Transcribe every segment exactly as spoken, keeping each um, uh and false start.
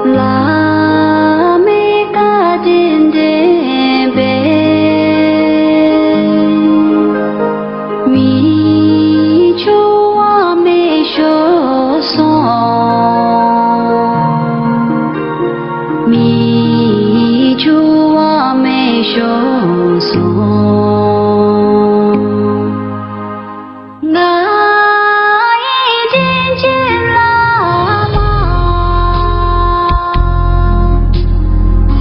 བླ་མའི་བཀའ་དྲིན་དྲན་པས། མི་འཆུ་བ་མེད་ཤོག་གསུངས། མི་འཆུ་བ་མེད་ཤོག་གསུངས། ང་ཡི་དྲིན་ཅན་བླ་མ།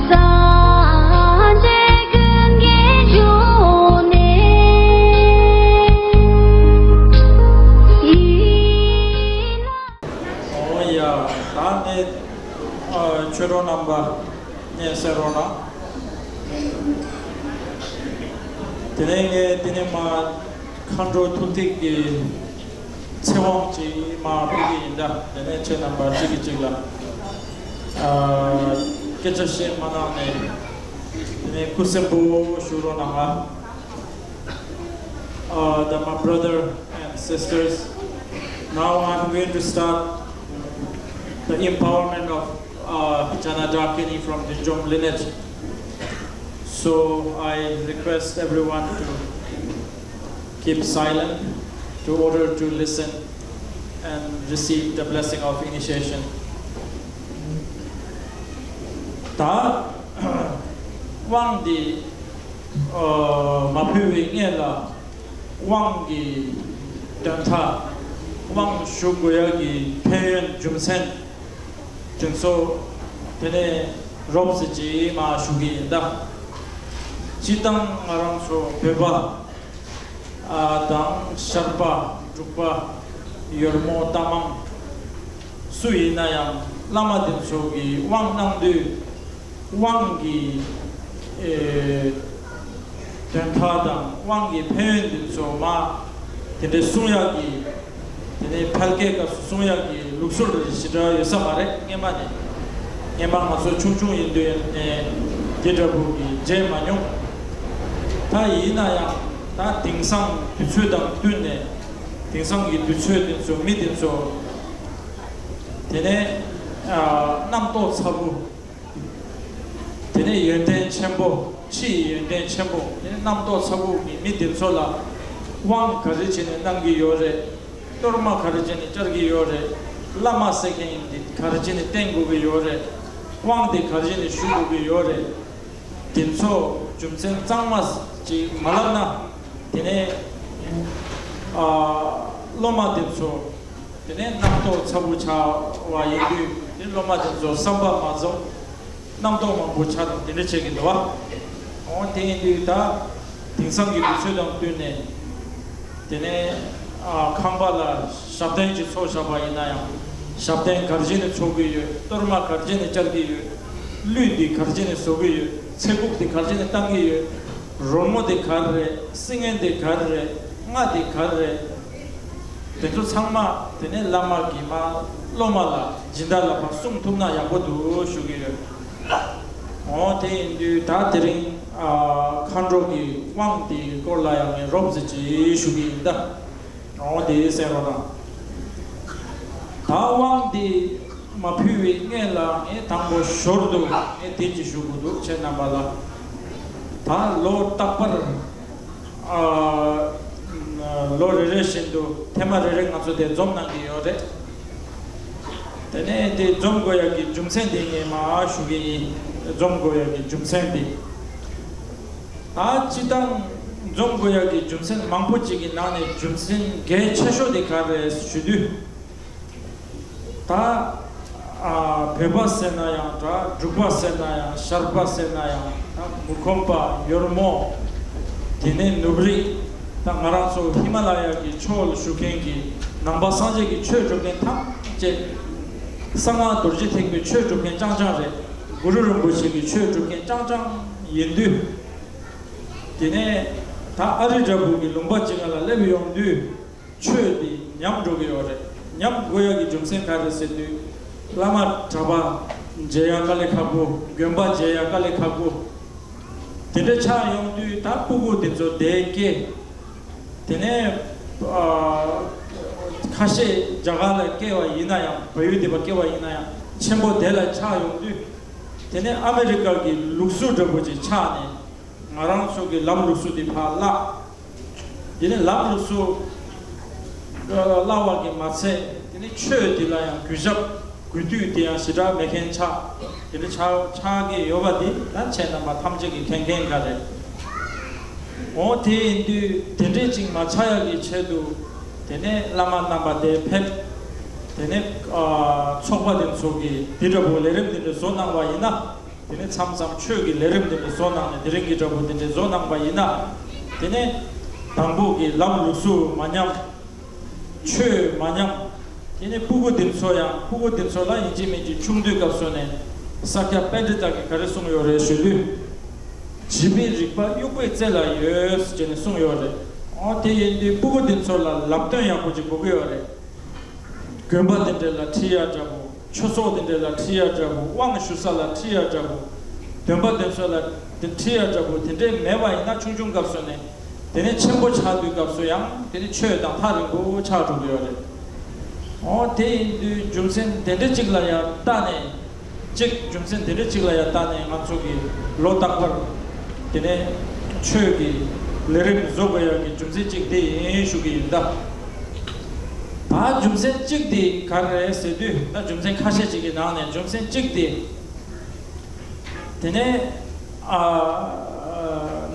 སངས་རྒྱས་ཀུན་གྱི་འབྱུང་གནས་ཡིན་ལ། ཨོ་ཡ། ད་ནི་ཨ་ཆོས་གྲོགས་རྣམ་པ་ངས་གསན་རོགས་གནང་། དེ་ནས་ངས་དེ་ནས་མ་མཁའ་འགྲོ་ཐུགས་ཐིག་གི་ཚེ་དབང་ཅིག་མ་ཕུལ་གྱི་ཡིན་ད། དེ་ནས་ཁྱེད་རྣམ་པ་གཅིག་གིས་གཅིག་ལ་ཨ་སྐད་ཆ་བཤད་མ་གནང་ནས། དེ་ནས་སྐུ་གཟན་པོ་ཞུ་རོགས་གནང་ང་། Uh, the, my brother and sisters, now I'm going to start the empowerment of uh, Jana Dakini from the Jom lineage. So I request everyone to keep silent to order to listen and receive the blessing of initiation. ད་དབང་འདི་ཨ་མ་ཕུལ་བའི་སྔོན་ལ། དབང་གི་དོན་དག། དབང་ཞུ་དགོས་ཡག་གི་ཕན་ཡོན་རྒྱུ་མཚན་དེ་ཚོ་དེ་ནས་རོབ་ཙམ་ཅིག་མར་ཞུ་གི་ཡིན་ད། སྤྱིར་བཏང་ང་རང་ཚོ་བོད་པ་ཨ་དང་ཤར་པ་འབྲུག་པ་ཡོལ་མོ་རྟ་མང་སུ་ཡིན་ན་ཡང་བླ་མ་དེ་ཚོ་གིས་དབང་གནང་དུས། དབང་གི་ཨེ་དོན་དག་དང་དབང་གི་ཕན་ཡོན་འདི་ཚོ་མ་དེ་འདྲའི་གསུང་ཡག་གི། དེ་ནས་ཕལ་སྐད་སྐབས་སུ་གསུང་ཡག་གི་ལུགས་སྲོལ་རེ་ཞེ་དྲག་ཡོད་ས་མ་རེད། སྔན་མ་ནས། སྔན་མ་ང་ཚོ་ཆུང་ཆུང་ཡིན་དུས་ནས་དེ་འདྲ་བོ་གི་མཇལ་མ་མྱོང་། ད་ཡིན་ན་ཡང་ད་དེང་སང་དུས་ཚོད་དང་བསྟུན་ནས། དེང་སང་གི་དུས་ཚོད་འདི་ཚོ་མི་འདི་ཚོ་དེ་ནས་ཨ་རྣམ་རྟོག་ཚ་པོ། དེ་ནས་ཡོན་ཏན་ཆེན་པོ། ཕྱིའི་ཡོན་ཏན་ཆེན་པོ། དེ་ནས་རྣམ་རྟོག་ཚ་པོ་གི་མི་དེ་ཚོ་ལ་དབང་ག་རེ་བྱས་ནས་གནང་གི་ཡོད་རེད། གཏོར་མ་ག་རེ་བྱས་ནས་བཅར་གྱི་ཡོད་རེད། བླ་མ་ཟེར་མཁན་འདི་ག་རེ་བྱས་ནས་བསྟེན་དགོས་ཀྱི་ཡོད་རེད། དབང་དེ་ག་རེ་བྱས་ནས་ཞུ་དགོས་ཀྱི་ཡོད་རེད། དེ་ཚོ་རྒྱུ་མཚན་གཙང་མ་ཅིག་མ་ལབ་ན། དེ་ནས་ཨ་སློབ་མ་དེ་ཚོ། དེ་ནས་རྣམ་རྟོག་ཚ་པོ་ཆགས་པ་ཡིན་དུས། དེ་སློབ་མ་དེ་ཚོ་བསམ་པ་མ་རྫོགས། རྣམ་རྟོག་མང་པོ་ཆགས་དང་དེ་འདྲ་བྱེད་ཀྱི་འདུག་བ། འོ་དེ་ཡིན་དུས་ད་དེང་སང་གི་དུས་ཚོད་དང་བསྟུན་ནས། དེ་ནས་ཨ་ཁང་པ་ལ་ཞབས་བརྟན་ཅིག་ཚོགས་བཞག་པ་ཡིན་ན་ཡང་། ཞབས་བརྟན་ག་རེ་བྱས་ནས་ཚོགས་ཀྱི་ཡོད། གཏོར་མ་ག་རེ་བྱས་ནས་བཅར་གྱི་ཡོད། གླུད་འདི་ག་རེ་བྱས་ནས་བཟོ་གི་ཡོད། ཚེ་འགུགས་འདི་ག་རེ་བྱས་ནས་བཏང་གི་ཡོད། རོལ་མོ་འདི་ག་རེ་རེད། སིལ་སྙན་འདི་ག་རེ་རེད། རྔ་འདི་ག་རེ་རེད། དེ་ཚོ་ཚང་མ་དེ་ནས་བླ་མ་གིས་མར་སློབ་མ་ལ་སྦྱིན་བདག་ལ་ཕར་གསུང་ཐུབ་ན་ཡག་པོ་འདུག་ཞུ་གི་ཡོད། འོ་དེ་ཡིན་དུས་ད་དེ་རིང་ཨ་མཁའ་འགྲོ་གི་དབང་དེའི་སྐོར་ལ་ཡང་ངས་རོབ་ཙམ་ཅིག་ཞུ་གི་ཡིན་ད། འོ་དེ་གསན་རོགས་གནང་། ད་དབང་དེ་མ་ཕུལ་བའི་སྔོན་ལ་ངས་དང་པོ་ཞོར་དུ་ངས་དེ་ཅིག་ཞུ་དགོས་འདུག་ཁྱེད་རྣམ་པ་ལ། ད་ལོ་རྟག་པར་ཨ་ལོ་རེ་རེ་བཞིན་དུ་ཐེངས་མ་རེ་རེ་ང་ཚོ་དེ་འཛོམས་གནང་གི་ཡོད་རེད། དེ་ནས་དེ་འཛོམས་དགོས་ཡག་གི་རྒྱུ་མཚན་དེ་ངས་མར་ཞུ་གི་ཡིན། འཛོམས་དགོས་ཡག་གི་རྒྱུ་མཚན་དེ། ད་སྤྱིར་བཏང་འཛོམས་དགོས་ཡག་གི་རྒྱུ་མཚན་མང་པོ་ཅིག་གི་ནང་ནས་རྒྱུ་མཚན་གལ་ཆེ་ཤོས་དེ་ག་རེ་རེད་ཞུ་དུས། ད་ཨ་བོད་པ་ཟེར་ན་ཡང་འདྲ། འབྲུག་པ་ཟེར་ན་ཡང་། ཤར་པ་ཟེར་ན་ཡང་། ད་མུ་ཁོམ་པ། ཡོལ་མོ། དེ་ནས་ནུབ་རི། ད་ང་རང་ཚོ་ཧི་མ་ལ་ཡ་གི་ཕྱོགས་ལ་བཞུགས་མཁན་གྱི་ནང་པ་སངས་རྒྱས་ཀྱི་ཆོས་སྒྲུབ་མཁན་ཐམས་ཅད། གསང་སྔགས་རྡོ་རྗེ་ཐེག་པའི་ཆོས་སྒྲུབ་མཁན་རྐྱང་རྐྱང་རེད། གུ་རུ་རིན་པོ་ཆེ་གི་ཆོས་སྒྲུབ་མཁན་རྐྱང་རྐྱང་ཡིན་དུས། དེ་ནས་ད་ཨ་རི་འདྲ་བོ་གི་ལུང་པ་ཅིག་ལ་སླེབས་ཡོང་དུས། ཆོས་འདི་ཉམས་འགྲོ་གི་ཡོད་རེད། ཉམས་དགོས་ཡག་གི་རྒྱུ་མཚན་ག་རེ་ཟེར་དུས། བླ་མ་གྲྭ་པ་མཇལ་ཡག་དཀའ་ལས་ཁག་པོ། དགོན་པ་མཇལ་ཡག་དཀའ་ལས་ཁག་པོ། དེ་འདྲ་ཆགས་ཡོང་དུས་ད་སྤུ་གུ་དེ་ཚོ་དེ་སྐྱེ། དེ་ནས་ཨ་ཁ་ཤས་རྒྱ་གར་ལ་སྐྱེ་བ་ཡིན་ན་ཡང་། བལ་ཡུལ་དེ་པ་སྐྱེ་བ་ཡིན་ན་ཡང་ ཆེན་པོ་དེ་ལ་ཆགས་ཡོང་དུས། དེ་ནས་ཨ་མི་རི་ཀ་གི་ལུགས་སྲོལ་འདྲ་པོ་ཅིག་ཆགས་ནས། ང་རང་ཚོ་གི་ལམ་ལུགས་སྲོལ་དེ་ཕར་བརླག་དེ་ནས་ལམ་ལུགས་སྲོལ་བརླག་པ་གི་མ་ཚད། དེ་ནས་ཆོས་དེ་ལ་ཡང་གུས་ཞབས་གུས་འདུད་དེ་ཡང་ཞེ་དྲག་མེད་མཁན་ཆགས། དེ་འདྲ་ཆགས་ཆགས་ཀྱི་ཡོད་པ་དེ་ད་ཁྱེད་རྣམ་པ་ཐམས་ཅད་ཀྱིས་མཁྱེན་མཁན་འགའ་རེད། འོ་དེ་ཡིན་དུས་དེ་འདྲས་ཅིག་མ་ཆགས་ཡག་གི་ཆེད་དུ། དེ་ནས་བླ་མ་རྣམ་པ་དེ་ཕེབས། དེ་ནས་ཨ་ཚོགས་པ་དེ་ཚོ་གིས་དེ་འདྲ་པོ་ལས་རིམ་དེ་འདྲ་བཟོ་གནང་བ་ཡིན་ན། དེ་ནས་མཚམས་མཚམས་ཆོས་ཀྱི་ལས་རིམ་དེ་འདྲ་བཟོ་གནང་ནས་དེ་རིང་གི་འདྲ་པོ་དེ་འདྲ་བཟོ་གནང་བ་ཡིན་ན། དེ་ནས་དང་པོ་གི་ལམ་ལུགས་སྲོལ་མ་ཉམས། ཆོས་མ་ཉམས། དེ་ནས་སྤུ་གུ་འདི་ཚོ་ཡང་སྤུ་གུ་འདི་ཚོ་ལ་ཡིན་གཅིག་མིན་གཅིག་ཆུང་དུས་སྐབས་སུ་ནས་ས་སྐྱ་པཎྜི་ཏ་གིས་ག་རེ་གསུངས་ཡོད་རེད་ཞུ་དུས། བྱིས་པའི་རིག་པ་དབྱུག་པའི་རྩེ་ལ་ཡོད་ཟེར་ནས་གསུངས་ཡོད་རེད། འོ་དེ་ཡིན་དུས་སྤུ་གུ་འདི་ཚོ་ལ་ལམ་སྟོན་ཡག་པོ་ཅིག་དགོས་ཀྱི་ཡོད་རེད། དགོན་པ་འདི་འདྲ་ལ་ཁྲིད་ཡག་འདྲ་པོ། ཆོས་ཚོགས་འདི་འདྲ་ལ་ཁྲིད་ཡག་འདྲ་པོ། དབང་ཞུ་ས་ལ་ཁྲིད་ཡག་འདྲ་པོ། འདོན་པ་འདོན་ས་ལ་ཁྲིད་ཡག་འདྲ་པོ་དེ་འདྲས་མེད་པ་ཡིན་ན། ཆུང་ཆུང་སྐབས་སུ་ནས། དེ་ནས་ཆེན་པོ་ཆགས་དུས་སྐབས་སུ་ཡང་དེ་ནས་ཆོས་དང་ཐག་རིང་པོ་ཆགས་འགྲོ་གི་ཡོད་རེད། འོ་དེ་ཡིན་དུས་རྒྱུ་མཚན་དེ་འདྲ་གཅིག་ལ་ཡང་བལྟས་ནས། གཅིག་རྒྱུ་མཚན་དེ་འདྲ་གཅིག་ལ་ཡང་བལྟས་ནས་ང་ཚོ་གིས་ལོ་རྟག་པར་དེ་ནས་ཆོས་ཀྱི་ལས་རིམ་བཟོ་དགོས་ཡག་གི་རྒྱུ་མཚན་གཅིག་དེ་ཡིན་ཞུ་གི་ཡིན་ད། ད་རྒྱུ་མཚན་གཅིག་དེ་ག་རེ་རེད་ཟེར་དུས། ད་རྒྱུ་མཚན་ཁ་ཤས་ཅིག་གི་ནང་ནས་རྒྱུ་མཚན་གཅིག་དེ། དེ་ནས་ཨ་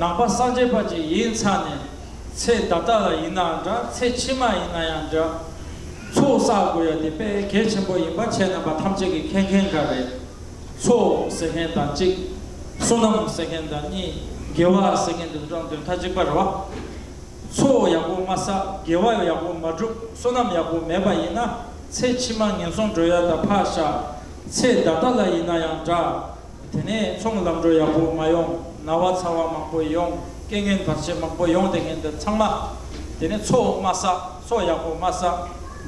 ནང་པ་སངས་རྒྱས་པ་ཅིག་ཡིན་ཚར་ནས། ཚེ་ད་ལྟ་ལ་ཡིན་ནའང་འདྲ། ཚེ་ཕྱི་མ་ཡིན་ན་ཡང་འདྲ། ཚོགས་བསགས་དགོས་ཡ་དེ་དཔེ་གལ་ཆེན་པོ་ཡིན་པ་ཁྱེད་རྣམ་པ་ཐམས་ཅད་ཀྱིས་མཁྱེན་མཁན་འགའ་རེད། ཚོགས་ཟེར་མཁན་དང་གཅིག་བསོད་ནམས་ཟེར་མཁན་དང་གཉིས། དགེ་བ་ཟེར་མཁན་དེ་ཚོ་དང་དོན་དག་གཅིག་པ་རེད་བ། ཚོགས་ཡག་པོ་མ་བསགས། དགེ་བ་ཡག་པོ་མ་བསྒྲུབས། བསོད་ནམས་ཡག་པོ་མེད་པ་ཡིན་ན། ཚེ་ཕྱི་མ་ངན་སོང་འགྲོ་ཡ་ད་ཕར་བཞག་ཚེ་ད་ལྟ་ལ་ཡིན་ན་ཡང་འདྲ། དེ་ནས་ཚོང་ལམ་འགྲོ་ཡག་པོ་མ་ཡོང་། ན་བ་ཚ་བ་མང་པོ་ཡོང་། རྐྱེན་ངན་བར་ཆད་མང་པོ་ཡོང་། དེ་ངན་དེ་ཚང་མ། དེ་ནས་ཚོགས་མ་བསགས། ཚོགས་ཡག་པོ་མ་བསགས།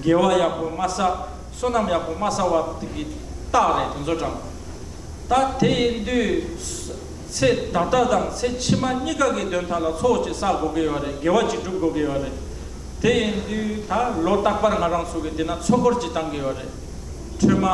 དགེ་བ་ཡག་པོ་མ་བསགས། བསོད་ནམས་ཡག་པོ་མ་བསགས་པ་དེ་གི་རྟགས་རེད་དེ་ཚོ་དྲང་། ད་དེ་ཡིན་དུས། ཚེ་ད་ལྟ་དང་ཚེ་ཕྱི་མ་གཉིས་ཀ་གི་དོན་དག་ལ་ཚོགས་ཅིག་བསགས་དགོས་ཀྱི་ཡོད་རེད། དགེ་བ་ཅིག་སྒྲུབ་དགོས་ཀྱི་ཡོད་རེད། དེ་ཡིན་དུས་ད་ལོ་རྟག་པར་ང་རང་ཚོ་གི་དེ་ན་ཚོགས་འཁོར་ཅིག་བཏང་གི་ཡོད་རེད། ཁྲོས་མ།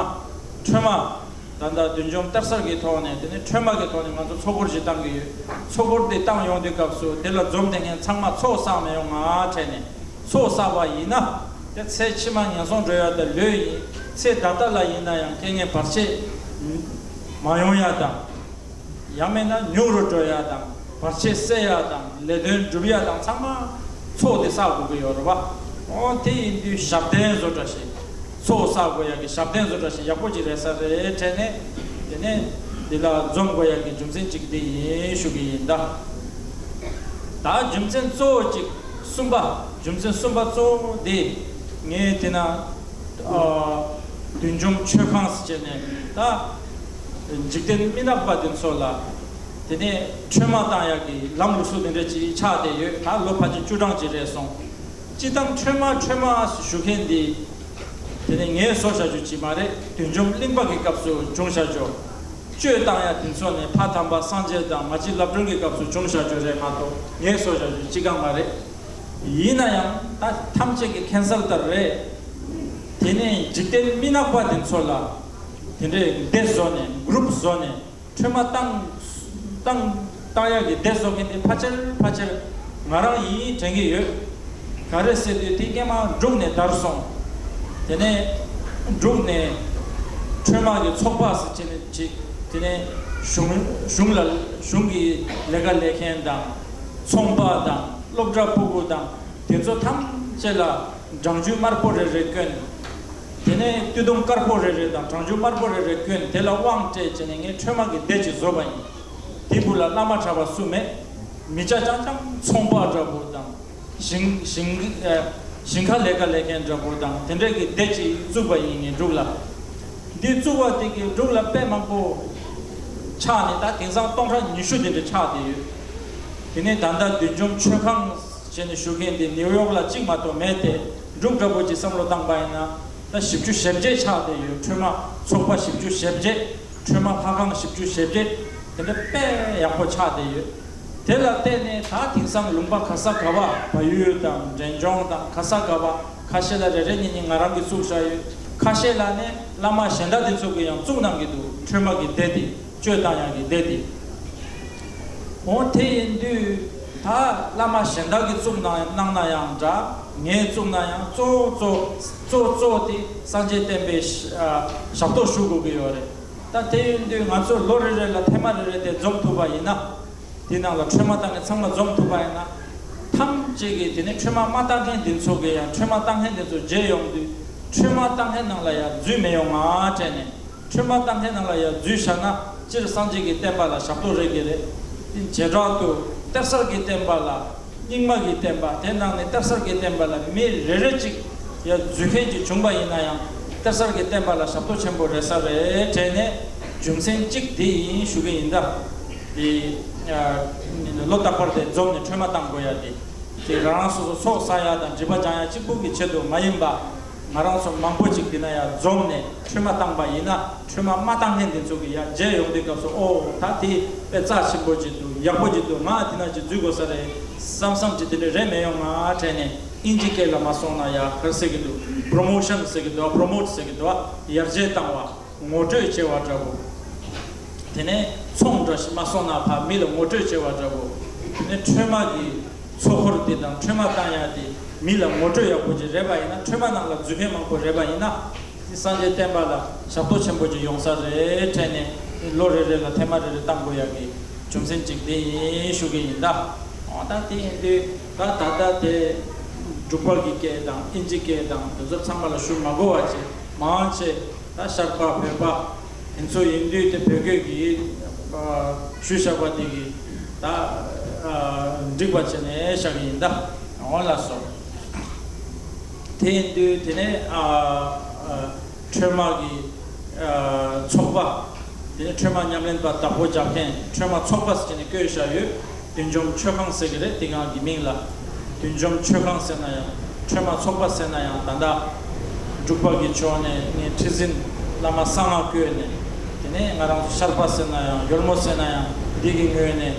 ཁྲོས་མ། ད་ལྟ་བདུད་འཇོམས་གཏེར་གསར་གྱི་ཐོག་ནས། དེ་ནས་ཁྲོས་མ་གི་ཐོག་ནས་ང་ཚོ་ཚོགས་འཁོར་ཅིག་བཏང་གི་ཡོད། ཚོགས་འཁོར་དེ་བཏང་ཡོང་དུས་སྐབས་སུ་དེ་ལ་འཛོམས་བསྡད་མཁན་ཚང་མ་ཚོགས་བསགས་མི་ཡོང་ང་དྲན་ནས། ཚོགས་བསགས་པ་ཡིན་ན། དེ་ཚེ་ཕྱི་མ་ངན་སོང་འགྲོ་ཡ་དེ་ལོས་ཡིན། ཚེ་ད་ལྟ་ལ་ཡིན་ན་ཡང་རྐྱེན་ངན་བར་ཆད་མ་ཡོང་ཡ་དང་། ཡང་མིན་ན་ཉུང་རུ་འགྲོ་ཡ་དང་། བར་ཆད་སེལ་ཡ་དང་། ལས་དོན་སྒྲུབ་ཡ་དང་ཚང་མ་ཚོགས་དེ་བསགས་དགོས་ཀྱི་ཡོད་རེད་བ། འོ་དེ་ཡིན་དུས་ཞབས་བརྟན་བཟོ་འདྲ་ཞིག་ཚོགས་བསགས་དགོས་ཡ་གི་ཞབས་བརྟན་བཟོ་འདྲ་ཞིག་ཡག་པོ་ཅིག་རེད་ས་རེད་དྲན་ནས། དེ་ནས་འདི་ལ་འཛོམས་དགོས་ཡ་གི་རྒྱུ་མཚན་གཅིག་དེ་ཡིན་ཞུ་གི་ཡིན་ད། ད་རྒྱུ་མཚན་གཙོ་བོ་གཅིག་གསུམ་པ། རྒྱུ་མཚན་གསུམ་པ་གཙོ་བོ་དེ། ངས་དེ་ན་ཨ་བདུད་འཇོམས་མཆོད་ཁང་ཟེར་བྱས་ནས། ད་འཇིག་རྟེན་མི་ནག་པ་དེ་ཚོ་ལ་དེ་ནས་ཁྲོས་མ་བཏང་ཡག་གི་ལམ་ལུགས་སྲོལ་དེ་འདྲ་ཅིག་ཆགས་བསྡད་ཡོད། ད་ལོ་ཕལ་ཆེར་བཅུ་གྲངས་ཅིག་རེད་སོང་། སྤྱིར་བཏང་ཁྲོས་མ་ཁྲོས་མ་ཞུ་མཁན་འདི། དེ་ནས་ངས་བཟོ་བྱ་རྒྱུ་ཅིག་མ་རེད། བདུད་འཇོམས་གླིང་པ་གི་སྐབས་སུ་བྱུང་བྱ་རྒྱུ། གཅོད་བཏང་ཡ་དེ་ཚོ་ནི་ཕ་དམ་པ་སངས་རྒྱས་དང་མ་གཅིག་ལབ་སྒྲོན་གྱི་སྐབས་སུ་བྱུང་བྱ་རྒྱུ་རེད་མ་གཏོགས། ངས་བཟོ་བྱ་རྒྱུ་ཅི་གང་མ་རེད། ཡིན་ན་ཡང་ད་ཐམས་ཅད་ཀྱི་མཁྱེན་གསལ་ལྟར་རེད། དེ་ནས་འཇིག་རྟེན་མི་ནག་པ་དེ་ཚོ་ལ་དེ་འདྲའི་སྡེ་བཟོ་ནས། གུ་རུབ་བཟོ་ནས། ཁྲོས་མ་བཏང་བཏང་བཏང་ཡག་གི་སྡེ་བཟོ་མཁན་དེ་ཕལ་ཆེར་ཕལ་ཆེར་ང་རང་ཡིན་དྲན་གྱི་ཡོད། ག་རེ་ཟེར་དུས་དེ་སྔོན་མ་འབྲུག་ནས་དར་སོང་། དེ་ནས་འབྲུག་ནས་ཁྲོས་མ་གི་ཚོགས་པ་ཟེར་བྱས་ནས་ཅིག་དེ་ནས་གཞུང་གཞུང་ལ་གཞུང་གི་ལས་ཀ་ལས་མཁན་དང་། ཚོང་པ་དང་། སློབ་གྲྭ་ཕྲུ་གུ་དང་། དེ་ཚོ་ཐམས་ཅད་ལ་གྲང་ཆུ་དམར་པོ་རེ་རེ་བསྐོན། དེ་ནས་སྟོད་ཐུང་དཀར་པོ་རེ་རེ་དང་གྲང་ཆུ་དམར་པོ་རེ་རེ་བསྐོན། དེ་ལ་དབང་སྤྲད་བྱས་ནས་ངས་ཁྲོས་མ་གི་སྡེ་ཅིག་བཟོས་པ་ཡིན། དེ་བུ་ལ་བླ་མ་གྲྭ་པ་སུ་མེད། མི་སྐྱ་རྐྱང་རྐྱང་ཚོང་པ་འདྲ་པོ་དང་། ཞིང་ཞིང་ཨ་ཞིང་ཁ་ལས་ཀ་ལས་མཁན་འདྲ་པོ་དང་། དེ་འདྲ་གི་སྡེ་ཅིག་བཙུགས་པ་ཡིན་ངས་འབྲུག་ལ། འདི་བཙུགས་པ་དེ་གིས་འབྲུག་ལ་དཔེ་མང་པོ་ཆགས་ནས། ད་དེང་སང་སྟོང་ཕྲག་ཉི་ཤུ་དེ་འདྲ་ཆགས་བསྡད་ཡོད། དེ་ནས་ད་ལྟ་བདུད་འཇོམས་མཆོད་ཁང་བྱས་ནས་བཞུགས་མཁན་དེ་ནིའུ་ཡོག་ལ་གཅིག་མ་གཏོགས་མེད་དེ། འབྲུག་འདྲ་པོ་ཅིག་བསམ་བློ་བཏང་པ་ཡིན་ན། ད་བཞི་བཅུ་ཞེ་བརྒྱད་ཆགས་བསྡད་ཡོད། ཁྲོས་མ་ཚོགས་པ་བཞི་བཅུ་ཞེ་བརྒྱད། ཁྲོས་མ་ལྷ་ཁང་བཞི་བཅུ་ཞེ་བརྒྱད། དེ་འདྲ་དཔེ་ཡག་པོ་ཆགས་བསྡད་ཡོད། དེ་ལ་བརྟེན་ནས་ད་དེང་སང་ལུང་པ་ག་ས་ག་བ། བལ་ཡུལ་དང་འབྲས་ལྗོངས་དང་ག་ས་ག་བ། ཁ་ཤས་ལ་རེ་རེ་གཉིས་གཉིས་ང་རང་གིས་བཙུགས་བཞག་ཡོད། ཁ་ཤས་ལ་ནི་ བླ་མ་གཞན་དག་དེ་ཚོ་གིས་ཡང་བཙུགས་གནང་གི་འདུག་ཁྲོས་མ་གི་སྡེ་དེ། བཅོས་བཏང་ཡག་གི་སྡེ་དེ། འོ་དེ་ཡིན་དུས་ད་བླ་མ་གཞན་དག་གིས་བཙུགས་གནང་གནང་ན་ཡང་འདྲ། ངས་བཙུགས་ན་ཡང་གཙོ་བོ་གཙོ་གཙོ་གཙོ་བོ་དེ་སངས་རྒྱས་བསྟན་པའི་ཞབས་ཏོག་ཞུ་དགོས་ཀྱི་ཡོད་རེད། ད་དེ་ཡིན་དུས་ང་ཚོ་ལོ་རེ་རེ་ལ་ཐེངས་མ་རེ་རེ་དེ་འཛོམས་ཐུབ་པ་ཡིན་ན། དེ་ནང་ལ་ཁྲོས་མ་བཏང་མཁན་ཚང་མ་འཛོམས་ཐུབ་པ་ཡིན་ན། ཐམས་ཅད་ཀྱིས་དེ་ནས་ཁྲོས་མ་མ་བཏང་མཁན་དེ་ཚོ་གིས་ཡང་ཁྲོས་མ་བཏང་མཁན་དེ་ཚོ་མཇལ་ཡོང་དུས་ཁྲོས་མ་བཏང་མཁན་ནང་ལ་ཡང་འཛུལ་མི་ཡོང་ང་དྲན་ནས། ཁྲོས་མ་བཏང་མཁན་ནང་ལ་ཡང་འཛུལ་བཞག་ན་སྤྱིར་སངས་རྒྱས་ཀྱི་བསྟན་པ་ལ་ཞབས་ཏོག་རེད་ཀྱི་རེད། དེ་བྱེ་བྲག་ཏུ་གཏེར་གསར་གྱི་བསྟན་པ་ལ། རྙིང་མ་གི་བསྟན་པ་དེ་ནང་ནས་གཏེར་གསར་གྱི་བསྟན་པ་ལ་མི་རེ་རེ་གཅིག་ཡ་འཛུལ་མཁན་ཅིག་བྱུང་པ་ཡིན་ན་ཡང་གཏེར་གསར་གྱི་བསྟན་པ་ལ་ཞབས་ཏོག་ཆེན་པོ་རེད་ས་རེད་དྲན་ནས་རྒྱུ་མཚན་གཅིག་འདི་ཡིན་ཞུ་གི་ཡིན་ད། དེ་ལོ་རྟག་པར་དེ་འཛོམས་ནས་ཁྲོས་མ་བཏང་དགོས་ཡ་དེ་དེ་རང་རང་སོ་སོ་ཚོགས་བསགས་ཡ་དང་སྒྲིབ་པ་སྦྱང་ཡ་གཅིག་པུ་གི་ཆེད་དུ་མ་ཡིན་པ། ང་རང་ཚོ་མང་པོ་ཅིག་འདི་ན་ཡ་འཛོམས་ནས་ཁྲོས་མ་བཏང་པ་ཡིན་ན་ཁྲོས་མ་མ་བཏང་མཁན་འདི་ཚོ་གི་ཡ་མཇལ་ཡོང་དུས་སྐབས་སུ་ཨོ་ད་དེ་དཔེ་རྩ་ཆེན་པོ་ཅིག་འདུག་ཡག་པོ་ཅིག་འདུག་ང་འདི་ན་ཅིག་འཛུལ་དགོས་ས་རེད་བསམ་བསམ་ཅིག་དེ་འདྲ་རེད་མི་ཡོང་ང་དྲན་ནས་ཨིན་ཇི་སྐད་ལ་མ་སོང་ན་ཡ་ག་རེ་ཟེར་གི་འདུག་པོ་རོ་མོ་ཤན་ཟེར་གི་འདུག་པོ་རོ་མོ་ཊི་ཟེར་གི་འདུག་ཡར་རྒྱས་བཏང་བ། ངོ་སྤྲོད་བྱེད་པ་འདྲ་པོ། དེ་ནས་ཚོང་འདྲ་ཞིག་མ་སོང་ན་ཕ་མི་ལ་ངོ་སྤྲོད་བྱེད་པ་འདྲ་པོ། དེ་ནས་ཁྲོས་མ་གི་ཚོགས་འཁོར་དེ་དང་ཁྲོས་མ་བཏང་ཡ་དེ་མི་ལ་ངོ་སྤྲོད་ཡག་པོ་ཅིག་རེད་པ་ཡིན་ན་ཁྲོས་མ་ནང་ལ་འཛུལ་མཁན་མང་པོ་རེད་པ་ཡིན་ན། དེ་སངས་རྒྱས་བསྟན་པ་ལ་ཞབས་ཏོག་ཆེན་པོ་ཅིག་ཡོང་ས་རེད་དྲན་ནས་ལོ་རེ་རེ་ལ་ཐེངས་མ་རེ་རེ་བཏང་དགོས་ཡ་གི་རྒྱུ་མཚན་གཅིག་དེ་ཡིན་ཞུ་གི་ཡིན་ད། འོ་ད་དེ་ཡིན་དུས་ད་ད་ལྟ་དེ་འབྲུག་པ་གི་སྐད་དང་ཨིན་ཇི་སྐད་དང་དེ་ཚོ་ཚང་མ་ལ་ཞུ་མ་དགོས་པ་བྱས་མང་ཆེ། ད་ཤར་པ་བོད་པ་དེ་ཚོ་ཡིན་དུས་དེ་བོད་སྐད་ཀྱི་ཞུས་བཞག་པ་དེ་གི་ད་འགྲིག་པ་བྱས་ནས་བཞག་གི་ཡིན་ད། འོ་ལགས་སོ། དེ་ཡིན་དུས་དེ་ནས་ཁྲོས་མ་གི་ཚོགས་པ། དེ་ནས་ཁྲོས་མ་ཉམས་ལེན་པ་བདག་པོ་རྒྱག་མཁན་ཁྲོས་མ་ཚོགས་པ་ཟེར་ནས་བཀོད་བཞག་ཡོད། བདུད་འཇོམས་མཆོད་ཁང་ཟེར་གི་རེད་དེ་སྒང་གི་མིང་ལ། བདུད་འཇོམས་མཆོད་ཁང་ཟེར་ན་ཡང་ཁྲོས་མ་ཚོགས་པ་ཟེར་ན་ཡང་ད་ལྟ་འབྲུག་པ་གི་ཕྱོགས་ནས་ངས་ཁྲི་འཛིན་བླ་མ་གསང་སྔགས་བསྐོས་ནས། དེ་ནས་ང་རང་ཚོ་ཤར་པ་ཟེར་ན་ཡང་ཡོལ་མོ་ཟེར་ན་ཡང་འདི་གི་ངོས་ནས།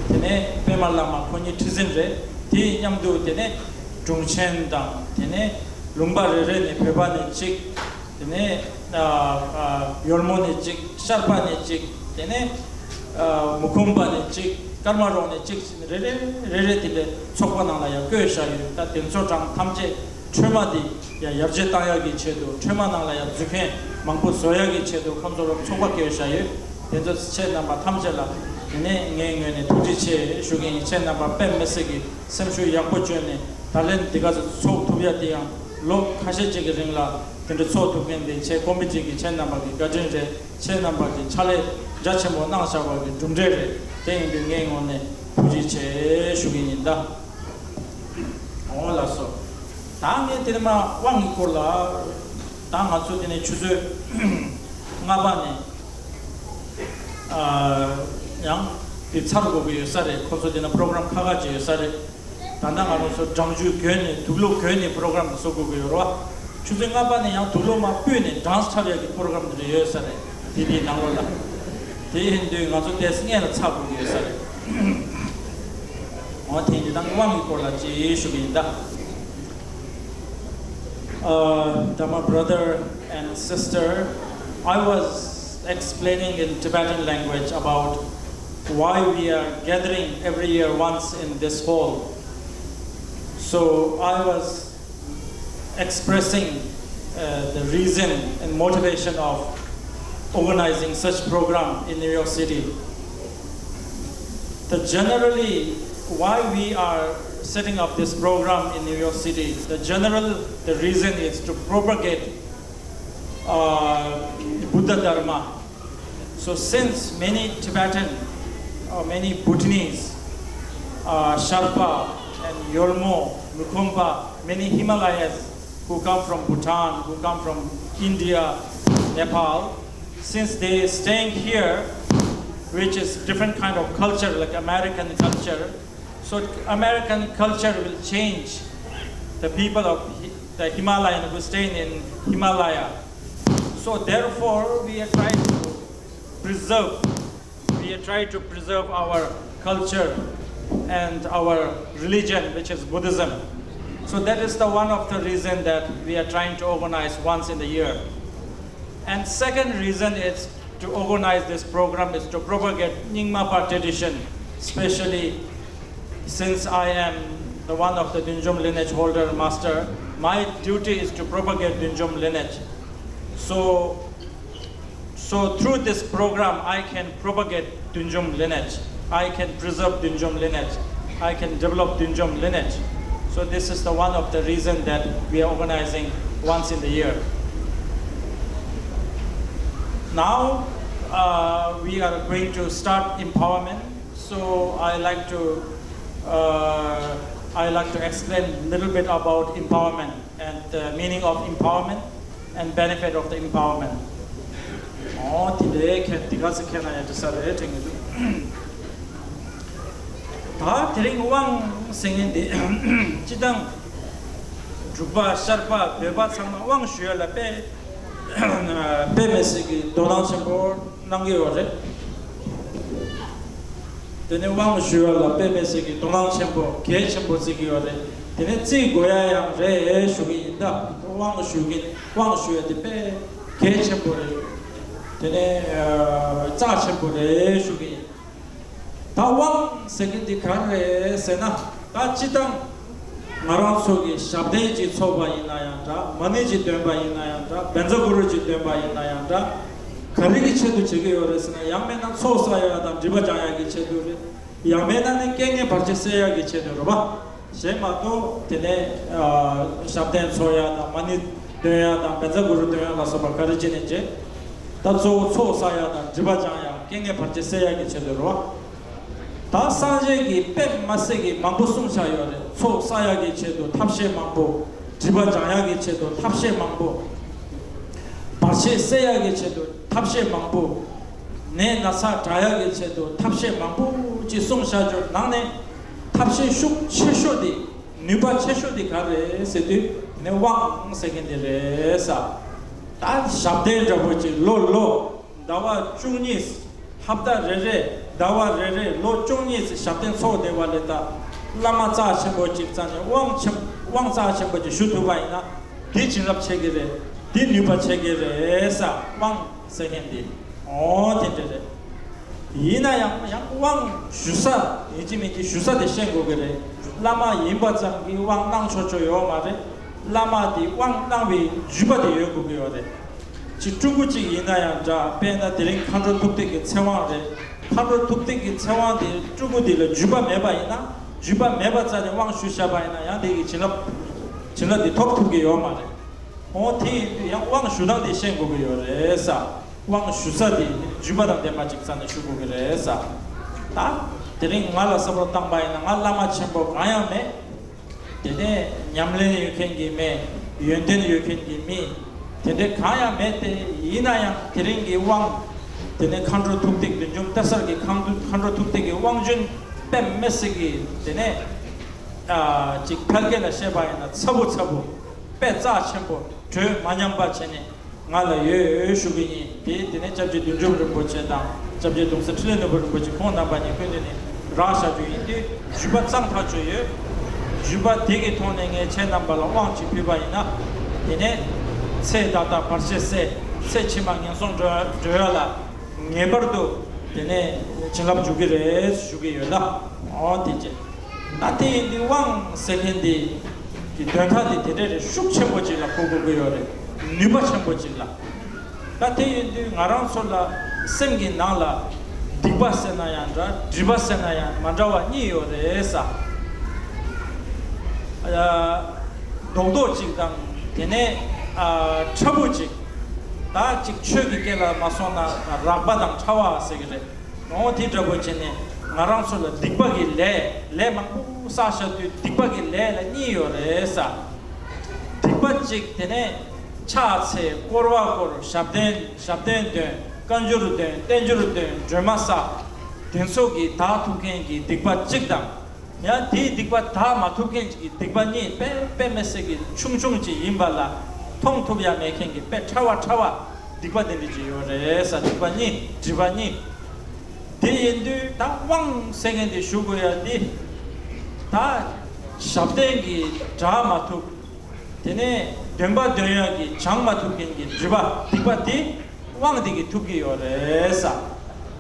དེ་ནས་པད་མ་བླ་མ་ཁོ་གཉིས་ཁྲི་འཛིན་རེད། དེ་མཉམ་དུ་དེ་ནས་དྲུང་ཆེན་དང་དེ་ནས་ལུང་པ་རེ་རེ་ནས་བོད་པ་ནས་གཅིག་དེ་ནས་ཡོལ་མོ་ནས་གཅིག་ཤར་པ་ནས་གཅིག་དེ་ནས་མུ་ཁུམ་པ་ནས་གཅིག་ཀརྨ་རོགས་ནས་གཅིག་ཟེར་ནས་རེ་རེ་རེ་རེ་དེ་འདྲའི་ཚོགས་པ་ནང་ལ་ཡང་བསྐོས་བཞག་ཡོད། ད་དེ་ཚོ་གྲངས་ཐམས་ཅད་ཁྲོས་མ་དེ་ཡང་ཡར་རྒྱས་བཏང་ཡག་གི་ཆེད་དུ་ཁྲོས་མ་ནང་ལ་ཡང་འཛུལ་མཁན་མང་པོ་བཟོ་ཡག་གི་ཆེད་དུ་ཁོང་ཚོ་ལ་ཚོགས་པ་བསྐོས་བཞག་ཡོད། དེ་ཚོ་ཁྱེད་རྣམ་པ་ཐམས་ཅད་ལ་དེ་ནས་ངའི་ངོས་ནས་ཐུགས་རྗེ་ཆེ་ཞུ་གི་ཡིན། ཁྱེད་རྣམ་པ་དཔེ་མི་སྲིད་ཀྱི་སེམས་ཤུགས་ཡག་པོ་བཅོས་ནས་ད་ལན་འདི་ག་ཚོད་ཚོགས་ཐུབ་ཡ་དེ་ཡང་ལོ་ཁ་ཤས་ཅིག་གི་རིང་ལ་དེ་འདྲ་ཚོགས་ཐུབ་མཁན་དེ་ཁྱེད་ཀོ་མི་ཊི་གི་ཁྱེད་རྣམ་པ་གི་བཀའ་དྲིན་རེད། ཁྱེད་རྣམ་པ་གི་ཕྱག་ལས་རྒྱ་ཆེན་པོ་གནང་བཞག་པ་གི་གྲུབ་འབྲས་རེད། དེ་ཡིན་དུས་ངའི་ངོས་ནས་ཐུགས་རྗེ་ཆེ་ཞུ་གི་ཡིན་ད། འོ་ལགས་སོ། ད་ངས་དེ་ནས་མ་དབང་གི་སྐོར་ལ་ད་ང་ཚོ་དེ་ནས་ཆུ་ཚོད་ལྔ་པ་ནས་ཨ་ཡང་དེ་ཚར་དགོས་ཀྱི་ཡོད་ས་རེད། ཁོ་ཚོ་དེ་ན་པོ་རོ་གྷ་རམ་ཁག་ཁག་ཅིག་ཡོད་ས་རེད། ད་ལྟ་ང་རང་ཚོ་སྦྲང་ཆུ་གྱོན་ནས་དུག་ལོག་གྱོན་ནས་པོ་རོ་གྷ་རམ་དེ་བཟོ་དགོས་ཀྱི་ཡོད་རེད་བ། ཆུ་ཚོད་ལྔ་པ་ནས་ཡང་དུག་ལོག་མ་ཕུད་ནས་གྲངས་འཁྲབ་ཡག་གི་པོ་རོ་གྷ་རམ་དེ་འདྲ་ཡོད་ས་རེད། དེ་དེའི་ནང་ལོགས་ལ། དེ་ཡིན་དུས་ང་ཚོ་ཏོག་ཙམ་སྔོན་ལ་ཚར་དགོས་ཀྱི་ཡོད་ས་རེད། འོ་དེ་ཡིན་དུས་ད་དབང་གི་སྐོར་ལ་ཅིག་ཞུ་གི་ཡིན་ད། Uh, to my brother and sister, I was explaining in Tibetan language about why we are gathering every year once in this hall. So I was expressing uh, the reason and motivation of organizing such program in New York City. The generally why we are setting up this program in New York City, the general the reason is to propagate uh, Buddha Dharma. So since many Tibetan or many Bhutanese, uh, Sherpa and Yolmo, Mukumba, many Himalayas who come from Bhutan, who come from India, Nepal, since they staying here, which is different kind of culture like American culture, so American culture will change the people of Hi- the Himalayan who staying in Himalaya. So therefore, we are trying to preserve, we are trying to preserve our culture and our religion, which is Buddhism. So that is the one of the reason that we are trying to organize once in the year. And second reason is to organize this program is to propagate Nyingmapa tradition, especially since I am the one of the Dunjum lineage holder, master. My duty is to propagate Dunjum lineage. So, so through this program, I can propagate Dunjum lineage. I can preserve Dunjum lineage. I can develop Dunjum lineage. So this is the one of the reason that we are organizing once in the year. Now, uh, we are going to start empowerment. So I like to, uh, I like to explain a little bit about empowerment and the meaning of empowerment and benefit of the empowerment. ཨོ་དེ་འདྲའི་ཁྱེད་དེ་ག་ཚོད་ཁྱེད་ན་ཡང་འདྲི་ས་རེད་དྲན་གྱི་འདུག་ད་དེ་རིང་དབང་ཟེར་མཁན་དེ་སྤྱི་བཏང་འབྲུག་པ་ཤར་པ་བོད་པ་ཚང་མ་དབང་ཞུ་ཡ་ལ་དཔེ་དཔེ་མི་སྲིད་ཀྱི་དོ་སྣང་ཆེན་པོ་གནང་གི་ཡོད་རེད། དེ་ནས་དབང་ཞུ་ཡ་ལ་དཔེ་མི་སྲིད་ཀྱི་དོ་སྣང་ཆེན་པོ་གལ་ཆེན་པོ་བརྩི་གི་ཡོད་རེད། དེ་ནས་བརྩི་དགོས་ཡ་ཡང་རེད་ཞུ་གི་ཡིན། ད་དབང་ཞུ་གི་དབང་ཞུ་ཡ་དེ་དཔེ་གལ་ཆེན་པོ་རེད། དེ་ནས་ཨ་རྩ་ཆེན་པོ་རེད་ཞུ་གི་ཡིན། ད་དབང་ཟེར་གི་འདི་ག་རེ་རེད་ཟེར་ན། ད་སྤྱི་བཏང་ང་རང་ཚོ་གི་ཞབས་བརྟན་ཅིག་ཚོགས་པ་ཡིན་ན་ཡང་འདྲ། མ་ཎི་ཅིག་འདོན་པ་ཡིན་ན་ཡང་འདྲ། བཛྲ་གུ་རུ་ཅིག་འདོན་པ་ཡིན་ན་ཡང་འདྲ། ག་རེ་གི་ཆེད་དུ་བྱེད་ཀྱི་ཡོད་རེད་ཟེར་ན། ཡང་མིན་ན་ཚོགས་བསགས་ཡ་དང་སྒྲིབ་པ་སྦྱང་ཡ་གི་ཆེད་དུ་རེད། ཡང་མིན་ན་ནི་རྐྱེན་ངན་བར་ཆད་སེལ་ཡ་གི་ཆེད་དུ་རེད་པ། གཞན་མ་གཏོགས་དེ་ནས་ཨ་ཞབས་བརྟན་ཚོགས་ཡ་དང་མ་ཎི་འདོན་ཡ་དང་བཛྲ་གུ་རུ་འདོན་ཡ་ལ་སོགས་པ་ག་རེ་བྱས་ནས་བྱེད། ད་གཙོ་བོ་ཚོགས་བསགས་ཡ་དང་སྒྲིབ་པ་སྦྱང་ཡ། རྐྱེན་ངན་བར་ཆད་སེལ་ཡ་གི་ཆེད་དུ་རེད་པ། ད་སངས་རྒྱས་ཀྱིས་དཔེ་མ་སྲིད་ཀྱི་མང་པོ་གསུངས་བཞག་ཡོད་རེད། ཚོགས་བསགས་ཡ་གི་ཆེད་དུ་ཐབས་ཤེས་མང་པོ། སྒྲིབ་པ་སྦྱང་ཡ་གི་ཆེད་དུ་ཐབས་ཤེས་མང་པོ། བར་ཆད་སེལ་ཡ་གི་ཆེད་དུ་ཐབས་ཤེས་མང་པོ། ནད་ན་ཚ་དྲག་ཡ་གི་ཆེད་དུ་ཐབས་ཤེས་མང་པོ་ཅིག་གསུངས་བཞག་རྒྱུ་ནང་ནས་ཐབས་ཤེས་ཤུགས་ཆེ་ཤོས་དེ། ནུས་པ་ཆེ་ཤོས་དེ་ག་རེད་ཟེར་དུས་ནི་དབང་ཟེར་མཁན་དེ་རེད་ས། ད་ཞབས་བརྟན་འདྲ་པོ་ཅིག་ལོ་ལོ་ཟླ་བ་བཅུ་གཉིས། ཧབ་ཏ་རེ་རེ། ཟླ་བ་རེ་རེ། ལོ་བཅུ་གཉིས་ཞབས་བརྟན་ཚོགས་བསྡད་པ་ལས། ད་བླ་མ་རྩ་ཆེན་པོ་ཅིག་རྩ་ནས་དབང་ཆེན་དབང་རྩ་ཆེན་པོ་ཅིག་ཞུ་ཐུབ་པ་ཡིན་ན། དེ་བྱིན་རླབས་ཆེ་གི་རེད། དེ་ནུས་པ་ཆེ་གི་རེད་ས། དབང་ཟེར་མཁན་དེ། ཨོ་དེ་འདྲ་རེད། ཡིན་ན་ཡང་ཡང་དབང་ཞུ་ས་ཡིན་གཅིག་མིན་གཅིག་ཞུ་ས་དེ་ཤེས་དགོས་གི་རེད། བླ་མ་ཡིན་པ་ཙམ་གྱིས་དབང་གནང་ཆོག་ཆོག་ཡོད་མ་རེད། བླ་མ་དེ་དབང་གནང་བའི་བརྒྱུད་པ་དེ་ཡོད་དགོས་གི་ཡོད་རེད། ཅིག་སྤྲུལ་སྐུ་ཅིག་ཡིན་ན་ཡང་འདྲ། དཔེར་ན་དེ་རིང་མཁའ་འགྲོ་ཐུག་ཐིག་གི་ཚེ་དབང་རེད། མཁའ་འགྲོ་ཐུག་ཐིག་གི་ཚེ་དབང་དེ་སྤྲུལ་སྐུ་དེ་ལ་བརྒྱུད་པ་མེད་པ་ཡིན་ན། བརྒྱུད་པ་མེད་པ་རྩ་ནས་དབང་ཞུ་བཞག་པ་ཡིན་ན་ཡང་དེ་གི་བྱིན་རླབས་བྱིན་རླབས་དེ་ཐོབ་ཐུབ་ཀྱི་ཡོད་མ་རེད། འོ་དེ་ཡིན་དུས་ཡང་དབང་ཞུ་སྟངས་དེ་ཤེས་དགོས་ཀྱི་ཡོད་རེད་ས། དབང་ཞུ་ས་དེ་བརྒྱུད་པ་དང་ལྡན་པ་ཅིག་རྩ་ནས་ཞུ་དགོས་ཀྱི་རེད་ས། ད་དེ་རིང་ང་ལ་བསམ་བློ་བཏང་པ་ཡིན་ན། ང་བླ་མ་ཆེན་པོ་གང་ཡང་མེད། དེ་ནས་ཉམས་ལེན་ཡོད་མཁན་གྱི་མི། ཡོན་ཏན་ཡོད་མཁན་གྱི་མི། དེ་འདྲའི་གང་ཡང་མེད་དེ། ཡིན་ན་ཡང་དེ་རིང་གི་དབང་། དེ་ནས་མཁའ་འགྲོ་ཐུག་ཐིག་བདུད་འཇོམས་གཏེར་གསར་གྱི་མཁའ་འགྲོ་མཁའ་འགྲོ་ཐུག་ཐིག་གི་དབང་རྒྱུན་དཔེ་མི་སྲིད་ཀྱི། དེ་ནས་ཨ་ཅིག་ཕལ་སྐད་ལ་བཤད་པ་ཡིན་ན་ཚ་བོ་ཚ་བོ། དཔེ་རྩ་ཆེན་པོ། གྲོས་མ་ཉམས་པ་བྱས་ནས་ང་ལ་ཡོད་ཞུ་གི་ཡིན། དེ་དེ་ནས་སྐྱབས་རྗེ་བདུད་འཇོམས་རིན་པོ་ཆེ་དང་སྐྱབས་རྗེ་གདུང་སྲས་འཕྲིན་ལས་ནོར་བུ་རིན་པོ་ཆེ་ཁོང་རྣམ་པ་གཉིས་སྐུ་མདུན་ནས་རག་བཞག་རྒྱུ་ཡིན་དུས། བརྒྱུད་པ་གཙང་ཐག་ཆོད་ཡོད། བརྒྱུད་པ་དེ་གི་ཐོག་ནས་ངས་ཁྱེད་རྣམ་པ་ལ་དབང་ཅིག་ཕུལ་བ་ཡིན་ན། དེ་ནས་ཚེ་ད་ལྟ་བར་ཆད་སེལ། ཚེ་ཕྱི་མ་ངན་སོང་འགྲོ་འགྲོ་ཡ་ལ་ངེས་པར་དུ་དེ་ནས་བྱིན་རླབས་འཇུག་གི་རེད་ཞུ་གི་ཡོད་ལ། འོ་དེ་བྱས། ད་དེ་ཡིན་དུས་དབང་ཟེར་མཁན་དེ་གི་དོན་དག་དེ་དེ་འདྲ་རེད། ཤུགས་ཆེན་པོ་ཅིག་ལ་གོ་དགོས་ཀྱི་ཡོད་རེད། ནུས་པ་ཆེན་པོ་ཅིག་ལ། ད་དེ་ཡིན་དུས་ང་རང་ཚོ་ལ་སེམས་ཀྱི་ནང་ལ་སྡིག་པ་ཟེར་ན་ཡང་འདྲ། སྒྲིབ་པ་ཟེར་ན་ཡང་མ་འདྲ་བ་གཉིས་ཡོད་རེད་ས། ཨ། རྡོག་རྡོག་ཅིག་དང་། དེ་ནས་ཨ་ཕྲ་བོ་ཅིག། ད་ཅིག་ཆོས་ཀྱི་སྐད་ལ་མ་སོང་ན་རགས་པ་དང་ཕྲ་བ་ཟེར་གི་རེད། འོ་དེ་འདྲ་པོ་བྱས་ནས་ང་རང་ཚོ་ལ་སྡིག་པ་གི་ལས་ལས་མང་པོ་བསགས་བཞག་དུས་སྡིག་པ་གི་ལས་ལ་གཉིས་ཡོད་རེད་ས། སྡིག་པ་གཅིག་དེ་ནས་ཕྱག་འཚལ་བསྐོར་བ་བསྐོར། ཞབས་བརྟན་ཞབས་བརྟན་འདོན། བཀའ་འགྱུར་འདོན། བསྟན་འགྱུར་འདོན། སྒྲོལ་མ་བསགས། དེ་ཚོ་གིས་དག་ཐུབ་མཁན་གྱི་སྡིག་པ་གཅིག་དང་། ཡང་དེའི་སྡིག་པ་དག་མ་ཐུབ་མཁན་གྱི་སྡིག་པ་གཉིས། དཔེ་དཔེ་མི་སྲིད་ཀྱི་ཆུང་ཆུང་ཅིག་ཡིན་པ་ལ་མཐོང་ཐུབ་ཡ་མེད་མཁན་གྱི་དཔེ་ཕྲ་བ་ཕྲ་བ་སྡིག་པ་དེ་འདྲ་ཅིག་ཡོད་རེད་ས། སྡིག་པ་གཉིས། སྒྲིབ་པ་གཉིས། དེ་ཡིན་དུས་ད་དབང་ཟེར་མཁན་དེ་ཞུ་དགོས་ཡ་དེ། ད་ཞབས་བརྟན་གྱིས་དག་མ་ཐུབ། དེ་ནས་ འདོན་པ་འདོན་ཡག་གི་སྦྱང་མ་ཐུབ་མཁན་གྱི་སྒྲིབ་པ་སྡིག་པ་དེ་དབང་དེ་གིས་ཐུབ་ཀྱི་ཡོད་རེད་ས།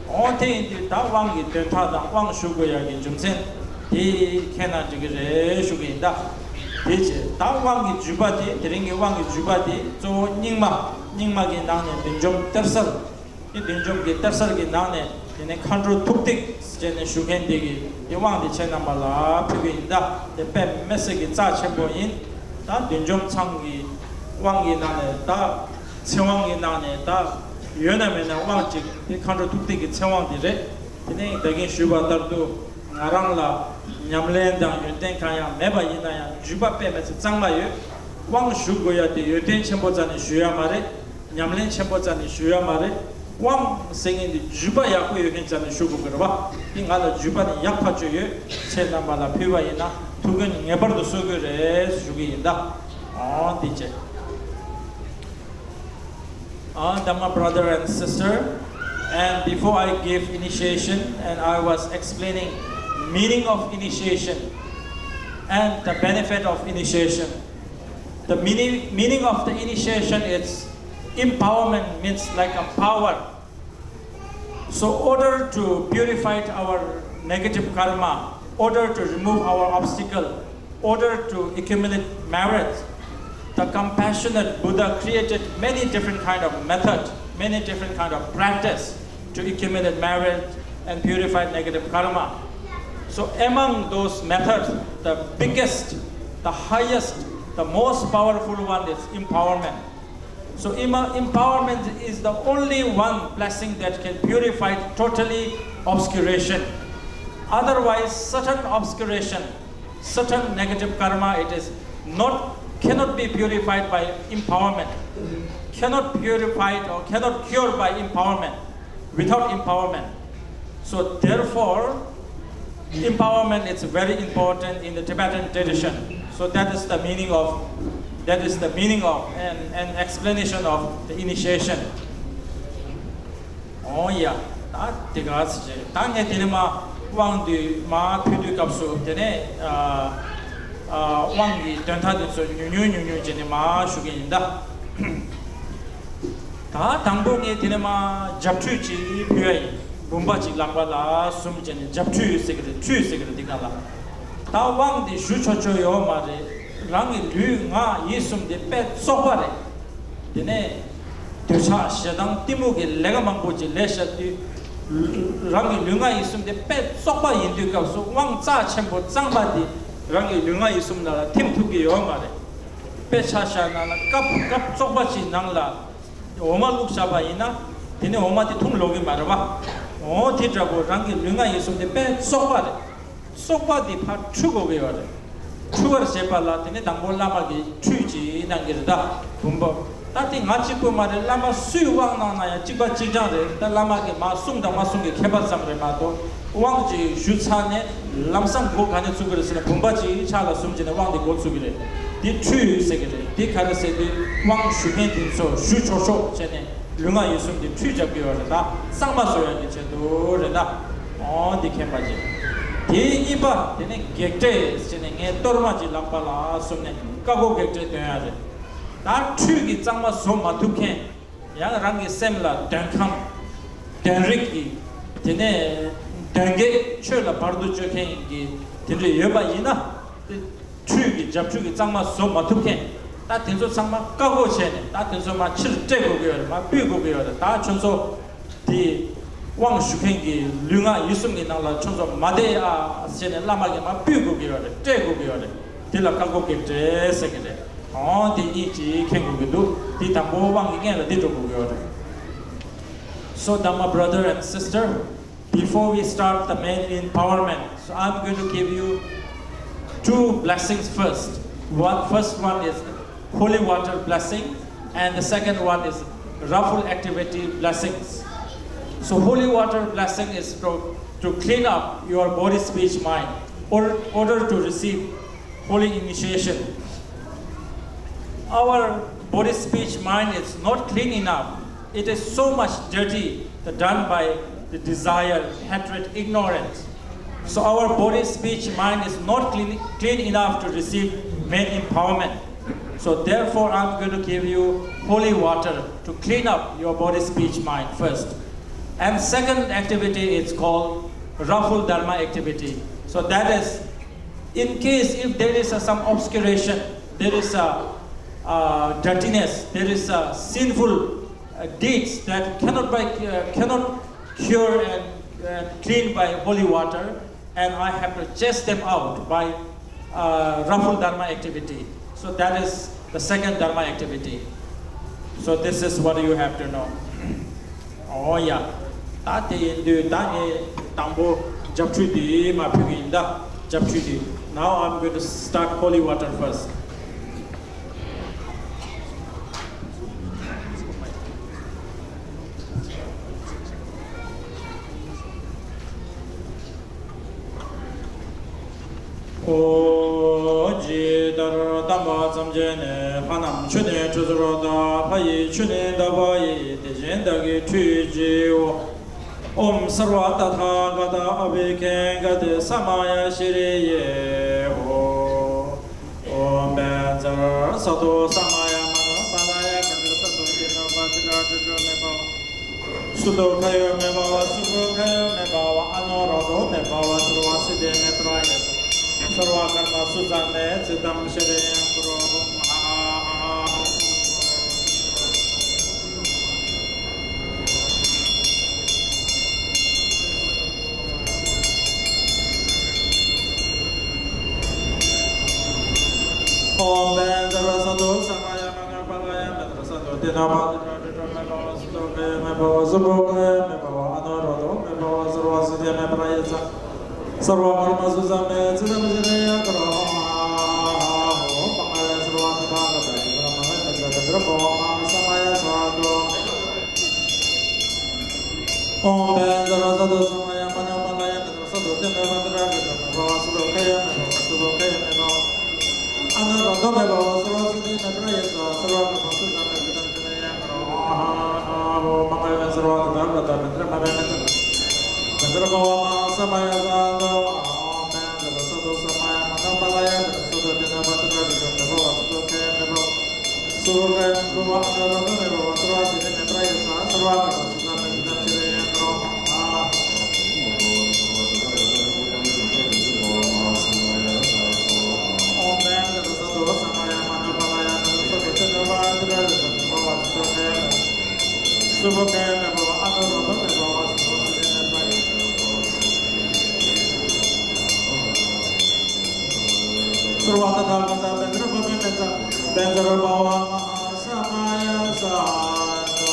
འོ་དེ་ཡིན་དུས་ད་དབང་གི་དོན་དག་དང་དབང་ཞུ་དགོས་ཡག་གི་རྒྱུ་མཚན་དེ་མཁྱེན་ན་འགྲིག་གི་རེད་ཞུ་གི་ཡིན་ད། དེ་བྱས་ད་དབང་གི་བརྒྱུད་པ་དེ་དེ་རིང་གི་དབང་གི་བརྒྱུད་པ་དེ་གཙོ་བོ་རྙིང་མ། རྙིང་མ་གི་ནང་ནས་བདུད་འཇོམས་གཏེར་གསར། དེ་བདུད་འཇོམས་ཀྱི་གཏེར་གསར་གྱི་ནང་ནས་དེ་ནས་མཁའ་འགྲོ་ཐུགས་ཏིག་ཟེར་ནས་ཞུ་མཁན་དེ་གི་དེ་དབང་དེ་ཁྱེད་རྣམ་པ་ལ་ཕུལ་གི་ཡིན་ད། དེ་དཔེ་མི་སྲིད་ཀྱི་རྩ་ཆེན་པོ་ཡིན། ད་བདུད་འཇོམས་ཚང་གི་དབང་གི་ནང་ནས་ད་ཚེ་དབང་གི་ནང་ནས་ད་ཡོད་ན་མེད་ན་དབང་གཅིག་དེ་མཁའ་འགྲོ་ཐུགས་ཏིག་གི་ཚེ་དབང་དེ་རེད། དེ་ནས་ད་གིན་ཞུས་པ་ལྟར་དུ་ང་རང་ལ་ཉམས་ལེན་དང་ཡོན་ཏན་གང་ཡང་མེད་པ་ཡིན་ན་ཡང་བརྒྱུད་པ་དཔེ་མི་སྲིད་གཙང་མ་ཡོད། དབང་ཞུ་དགོས་ཡ་དེ་ཡོན་ཏན་ཆེན་པོ་རྩ་ནས་ཞུ་ཡ་མ་རེད། ཉམས་ལེན་ཆེན་པོ་རྩ་ནས་ཞུ་ཡ་མ་རེད། དབང་ཟེར་མཁན་དེ་བརྒྱུད་པ་ཡག་པོ་ཡོད་མཁན་རྩ་ནས་ཞུ་དགོས་ཀྱི་རེད་བ། དེ་ང་ལ་བརྒྱུད་པ་ནི་ཡག་ཐག་ཆོད་ཡོད། ཁྱེད་རྣམ་པ་ལ་ཕུལ་བ་ཡིན་ན་ཐུགས་ཕན་ངེས་པར་དུ་གསོས་དགོས་རེད་ཞུ་གི་ཡིན་ད། འོ་འདི་བྱས། Uh, that my brother and sister, and before I give initiation, and I was explaining meaning of initiation and the benefit of initiation. The meaning, meaning of the initiation is empowerment, means like a power. So, order to purify our negative karma, order to remove our obstacle, order to accumulate merit, the compassionate Buddha created many different kind of method, many different kind of practice to accumulate merit and purify negative karma. So among those methods, the biggest, the highest, the most powerful one is empowerment. So empowerment is the only one blessing that can purify totally obscuration. Otherwise, certain obscuration, certain negative karma, it is not, cannot be purified by empowerment, cannot purified or cannot cured by empowerment, without empowerment. So therefore, empowerment is very important in the Tibetan tradition. So that is the meaning of, that is the meaning of an, an explanation of the initiation. Oh yeah, ད་དེ་ག་ཟེར་ད་ངས་དེ་ནས་མ་དབང་དུ་མ་ཕུལ་དུས་སྐབས་སུ་དེ་ནས་ཨ་ཨ་དབང་གི་དོན་དག་དེ་ཚོ་ཉུང་ཉུང་ཉུང་ཉུང་བྱས་ནས་མ་ཞུ་གི་ཡིན་ད། ད་དང་པོ་ངས་དེ་ནས་མ་རྒྱབ་ཁྲུས་ཅིག་ཕུལ་ཡ་ཡིན། བུམ་པ་ཅིག་ལག་པ་ལ་ཟུམ་བྱས་ནས་རྒྱབ་ཁྲུས་ཟེར་གི་རེད། ཁྲུས་ཟེར་གི་རེད་འདི་ག་ལ། ད་དབང་འདི་ཞུ་ཆོག་ཆོག་ཡོད་མ་རེད། རང་གི་ལུས་ངག་ཡིད་གསུམ་འདི་དཔེ་བཙོག་པ་རེད། དེ་ནས་འདོད་ཆགས་ཞེ་སྡང་གཏི་མུག་གི་ལས་ཀ་མང་པོ་ཅིག་ལས་བྱ་དུས། རང་གི་ལུས་ངག་ཡིད་གསུམ་དེ་དཔེ་བཙོག་པ་ཡིན་དུས་སྐབས་སུ་དབང་རྩ་ཆེན་པོ་གཙང་མ་དེ་རང་གི་ལུས་ངག་ཡིད་གསུམ་ནང་ལ་ཐིམ་ཐུབ་ཀྱི་ཡོད་མ་རེད། དཔེ་ཆ་བཞག་ན་ལ་སྐབས་སྐབས་བཙོག་པ་ཅིག་ནང་ལ་འོ་མ་བླུགས་བཞག་པ་ཡིན་ན་དེ་ནི་འོ་མ་དེ་འཐུང་ལོག་གི་མ་རེད་བ། འོ་དེ་འདྲ་པོ་རང་གི་ལུས་ངག་ཡིད་གསུམ་དེ་དཔེ་བཙོག་པ་རེད། བཙོག་པ་འདི་ཕར་འཁྲུ་དགོས་ཀྱི་ཡོད་རེད། འཁྲུ་བར་བྱེད་པ་ལ་དེ་ནི་དང་པོ་བླ་མ་གིས་ཁྲུས་ཅིག་གནང་གི་རེད་ད། བུམ་པ། ད་དེ་ང་གཅིག་པུ་མ་རེད། བླ་མ་སུས་དབང་གནང་ན་ཡང་གཅིག་པ་གཅིག་རྐྱང་རེད། ད་བླ་མ་གིས་མ་གསུངས་དང་མ་གསུངས་ཀྱི་ཁྱད་པར་ཙམ་རེད་མ་གཏོགས། དབང་ཅིག་ཞུ་ཚར་ནས་ལམ་སང་འགོ་ག་ནས་ཚུགས་ཀྱི་རེད་ཟེར་ན་བུམ་པ་ཅིག་ཕྱག་ལ་ཟུམ་བྱས་ནས་དབང་དེ་འགོ་ཚུགས་ཀྱི་རེད། དེ་ཁྲུས་ཟེར་གྱི་རེད། དེ་ག་རེ་ཟེར་དུས་དབང་ཞུ་མཁན་དེ་ཚོ་ཞུ་ཆོག་ཆོག་བྱས་ནས། ལུས་ངག་ཡིད་གསུམ་གྱི་ཁྲུས་རྒྱབ་ཀྱི་ཡོད་རེད་ད། གཙང་མ་བཟོ་ཡག་གི་ཆེད་དུ་རེད་ད། འོ་འདི་མཁྱེན་པ་བྱེད། དེ་གཉིས་པ་དེ་ནས་བགེགས་བསྐྲད་ཟེར་ནས་ངས་གཏོར་མ་ཅིག་ལག་པ་ལ་ཟུམ་ནས་བཀའ་བསྒོ་བགེགས་བསྐྲད་འདོན་ཡག་རེད། ད་ཁྲུས་ཀྱི་གཙང་མ་བཟོ་མ་ཐུབ་མཁན། ཡང་རང་གི་སེམས་ལ་འདོན་ཁམས། འདོན་རིགས་ཀྱི། དེ་ནས་འདོན་བགེགས་ཆོས་ལ་བར་དུ་གཅོད་མཁན་གྱི་དེ་འདྲ་ཡོད་པ་ཡིན་ན། དེ། ཁྲུས་ཀྱི་རྒྱབ་ཁྲུས་ཀྱི་གཙང་མ་བཟོ་མ་ཐུབ་མཁན། ད་དེ་ཚོ་ཚང་མ་བཀའ་བསྒོ་བྱས་ནས་ད་དེ་ཚོ་མ་ཕྱིར་སྤྲད་དགོས་ཀྱི་ཡོད་རེད། མ་ཕུད་དགོས་ཀྱི་ཡོད་རེད། ད་ཁྱོད་ཚོ་དེ་དབང་ཞུ་མཁན་གྱི་ལུས་ངག་ཡིད་གསུམ་གྱི་ནང་ལ་ཁྱོད་ཚོ་མ་བསྡད་ཨ་ཟེར་ནས་བླ་མ་གིས་མ་ཕུད་དགོས་ཀྱི་ཡོད་རེད། སྤྲད་དགོས་ཀྱི་ཡོད་རེད། དེ་ལ་བཀའ་བསྒོ་བགེགས་བསྐྲད་ཟེར་གྱི་རེད། འོ་དེ་གཉིས་ཀྱིས་མཁྱེན་དགོས་ཀྱི་འདུག་དེ་དང་པོ་དབང་གི་སྔོན་ལ་འདི་འགྲོ་དགོས་ཀྱི་ཡོད་རེད། So, Dhamma brother and sister, before we start the main empowerment, so I'm going to give you two blessings first. One, first one is holy water blessing, and the second one is raffle activity blessings. So, holy water blessing is to, to clean up your body, speech, mind, or order to receive holy initiation. Our body, speech, mind is not clean enough. It is so much dirty, the done by the desire, hatred, ignorance. So our body, speech, mind is not clean, clean enough to receive main empowerment. So therefore, I'm going to give you holy water to clean up your body, speech, mind first. And second activity is called Raffle Dharma activity. So that is, in case if there is a, some obscuration, there is a, uh, dirtiness, there is a sinful, uh, deeds that cannot by, uh, cannot cure and, and clean by holy water, and I have to chase them out by, uh, Raffle Dharma activity. So that is the second Dharma activity. So this is what you have to know. Oh yeah. ད་དེ་ཡིན་དུས་ད་ངས་དང་པོ་རྒྱབ་ཁྲུས་དེ་མར་ཕུལ་གི་ཡིན་ད། རྒྱབ་ཁྲུས་དེ། Now I'm going to start holy water first. ཨོ། ཇི་ལྟར་བསྡམས་པ་ཙམ་གྱིས་ནི། ལྷ་རྣམས་ཆུ་ནི་ཁྲུས་གསོལ་ལྟར། ལྷ་ཡིས་ཆུ་ནི་བཏབ་པ་ཡིས། དེ་བཞིན་བདག་གིས་ཁྲུས་ཀྱིའོ། ཨོཾ་སརྦ་ཏ་ཐཱ་ག་ཏ་ཨ་བྷི་ཥིང་ག་ཏེ་ས་མ་ཡ་ཤྲཱི་ཡེ་ཧོ། ཨོཾ་བཛྲ་སཏྭ་ས་མ་ཡ་མ་ནོ་པཱ་ལ་ཡ་བཛྲ་སཏྭ་ཏེ་ནོ་པཱ་ཏི་ར་ཏྲི་ཏྲོ་མེ་བྷ་བ། སུ་དུ་ཁ་ཡོ་མེ་བྷ་བ། སུ་བྷུ་ཁ་ཡོ་མེ་བྷ་བ། ཨ་ནོ་རོ་དོ་མེ་བྷ་བ། སརྦ་སིདྡྷི་མེ་ཏྲ་ཡེ་ཙ། སརྦ་ཀརྨ་སུ་ཛ་མེ་ཙི་ཏམ་ཤྲི་ཡང་ཀུ་རུ། ཧཱུྃ་ཧ་ཧ་ཧ། ཨོཾ་བཛྲ་སཏྭ་ས་མ་ཡ་མ་ནོ་པཱ་ལ་ཡ་བཛྲ་སཏྭ་ཏེ་ནོ་པཱ་ཏི་ར་ཏྲི་ཏྲོ་མེ་བྷ་བ། སུ་དུ་ཁ་ཡོ་མེ་བྷ་བ། སུ་བྷུ་ཁ་ཡོ་མེ་བྷ་བ། ཨ་ནོ་རོ་དོ་མེ་བྷ་བ། སརྦ་སིདྡྷི་མེ་ཏྲ་ཡེ་ཙ། སརྦ་ཀརྨ་སུ་ཛ་མེ་ཙི་ཏམ་ཤྲི་ཡང་ཀུ་རུ། ཧཱུྃ་ཧ་ཧ་ཧོ། སརྦ་ཏ་ཐཱ་ག་ཏ་ཨ་བྷི་ཥིང་ག་ཏེ་ས་མ་ཡ་ཤྲཱི་ཡེ་ཧོ། ཨོཾ་བཛྲ་སཏྭ་ས་མ་ཡ་མ་ནོ་པཱ་ལ་ཡ་བཛྲ་སཏྭ་ཏེ་ནོ་པཱ་ཏི་ར་ཏྲི་ཏྲོ་མེ་བྷ་བ། སུ་དུ་ཁ་ཡོ་མེ་བྷ་བ། སུ་བྷུ་ཁ་ཡོ་མེ་བྷ་བ། ཨ་ནོ་རོ་དོ་མེ་བྷ་བ། སརྦ་སིདྡྷི་མེ་ཏྲ་ཡེ་ཙ། སརྦ་ཀརྨ་སུ་ཛ་མེ་ཙི་ཏམ་ཤྲི་ཡང་ཀུ་རུ། ཧཱུྃ་ཧ་ཧ་ཧོ། སརྦ་མང་གལ་སརྦ་ཏ་ཐཱ་ག་ཏ་བཛྲ་མ་བྷ་མེ་ཙ། བཛྲ་བྷ་བ་མ་ཧཱ་ས་མ་ཡ་ཛཱ་ཏོ། ཨོཾ་བཛྲ་སཏྭ་ས་མ་ཡ་མ་ནོ་པཱ་ལ་ཡ་བཛྲ་སཏྭ་ཏེ་ནོ་པཱ་ཏི་ར་ཏྲི་ཏྲོ་མེ་བྷ་བ། སུ་དུ་ཁ་ཡོ་མེ་བྷ་བ། སུ་བྷུ་ཁ་ཡོ་མེ་བྷ་བ། ཨ་ནོ་རོ་དོ་མེ་བྷ་བ། སརྦ་སིདྡྷི་མེ་ཏྲ་ཡེ་ཙ། སརྦ་ཀརྨ་སུ་ཛ་མེ་ཙི་ཏམ་ཤྲི་ཡང་ཀུ་རུ། ཧཱུྃ་ཧ་ཧ། ཨོཾ་བཛྲ་སཏྭ་ས་མ་ཡ་མ་ནོ་པཱ་ལ་ཡ་བཛྲ་སཏྭ་ཏེ་ནོ་པཱ་ཏི་ར་ཏྲི་ཏྲོ་མེ་བྷ་བ། སུ་དུ་ཁ་ཡོ་མེ་བྷ་བ། སུ་བྷུ་ཁ་ཡོ་མེ་བྷ་བ། ཨ་ནོ་རོ་དོ་མེ་བྷ་བ། སརྦ་སིདྡྷི་མེ་ཏྲ་ཡེ་ཙ། སརྦ་ཏ་ཐཱ་ག་ཏ་བཛྲ་མ་བྷ་མེ་ཙ། བཛྲ་བྷ་བ་མ་ཧཱ་ས་མ་ཡ་ཛཱ་ཏོ།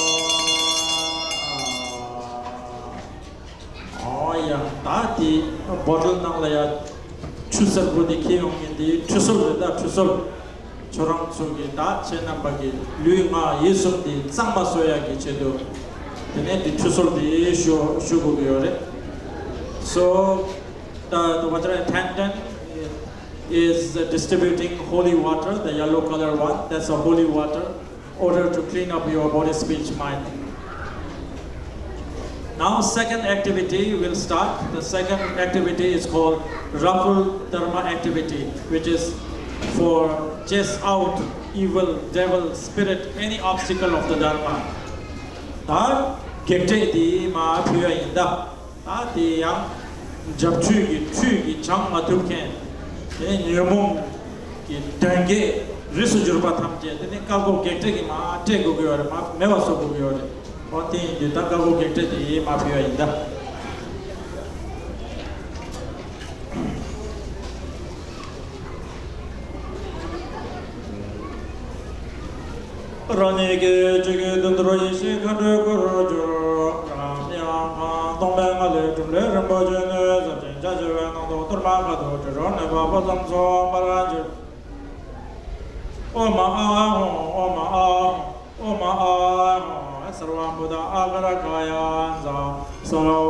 ཨོ་ཡ། ད་དེ་བོ་ཊལ་ནང་ལ་ཡ་ཆུ་སེར་པོ་དེ་འཁྱེར་ཡོང་མཁན་དེ་ཁྲུས་གསོལ་རེད་ད། ཁྲུས་གསོལ། ཁྱོད་རང་ཚོ་གི་ད་ཁྱེད་རྣམ་པ་གི་ལུས་ངག་ཡིད་གསུམ་དེ་གཙང་མ་བཟོ་ཡག་གི་ཆེད་དུ། དེ་ནས་དེ་ཁྲུས་གསོལ་དེ་ཞུ་ཞུ་དགོས་ཀྱི་ཡོད་རེད། So the, the water attendant is distributing holy water, the yellow color one, that's a holy water, order to clean up your body, speech, mind. Now, second activity will start. The second activity is called Raffle Dharma activity, which is for chase out evil, devil, spirit, any obstacle of the Dharma. ད་བགེགས་བསྐྲད་དེ་མར་ཕུལ་བ་ཡིན་ད། ད་དེ་ཡང་རྒྱབ་ཁྲུས་ཀྱི་ཁྲུས་ཀྱིས་བྱང་མ་ཐུབ་མཁན། དེ་ཉོན་མོངས་ཀྱི་གདོན་བགེགས་རིས་སུ་གྱུར་པ་ཐམས་ཅད་དེ་ནི་བཀའ་བསྒོ་བགེགས་བསྐྲད་ཀྱིས་མར་བསྐྲད་དགོས་ཀྱི་ཡོད་རེད། མར་མེད་པ་བཟོ་དགོས་ཀྱི་ཡོད་རེད། འོ་དེ་ཡིན་དུས་ད་བཀའ་བསྒོ་བགེགས་བསྐྲད་དེ་མར་ཕུལ་བ་ཡིན་ད། རང་ཉིད་ཀྱི་ཆོས་ཀྱི་དོན་དུ་ཡེ་ཤེས་མཁའ་འགྲོའི་སྐུར་གྱུར། རབ་དབྱངས་སྟོང་པའི་ངང་ལས་སྒྲུབ་བློའི་རིན་པོ་ཆེ་ནས་ཟབ་ཅིང་རྒྱ་ཆེ་བའི་ནང་དུ་གཏོར་མ་ཁ་དོག་དྲི་རོ་ནས་བབས་པ་ཙམ་སོང་བར་གྱུར། ཨོཾ་ཨཱཿཧཱུྃ། ཨོཾ་ཨཱཿཧཱུྃ། ཨོཾ་ཨཱཿཧཱུྃ། སརྦ་བུདྡྷ་ཨཱ་ག་ར་ག་ཡ་ཛཿ། སརྦ་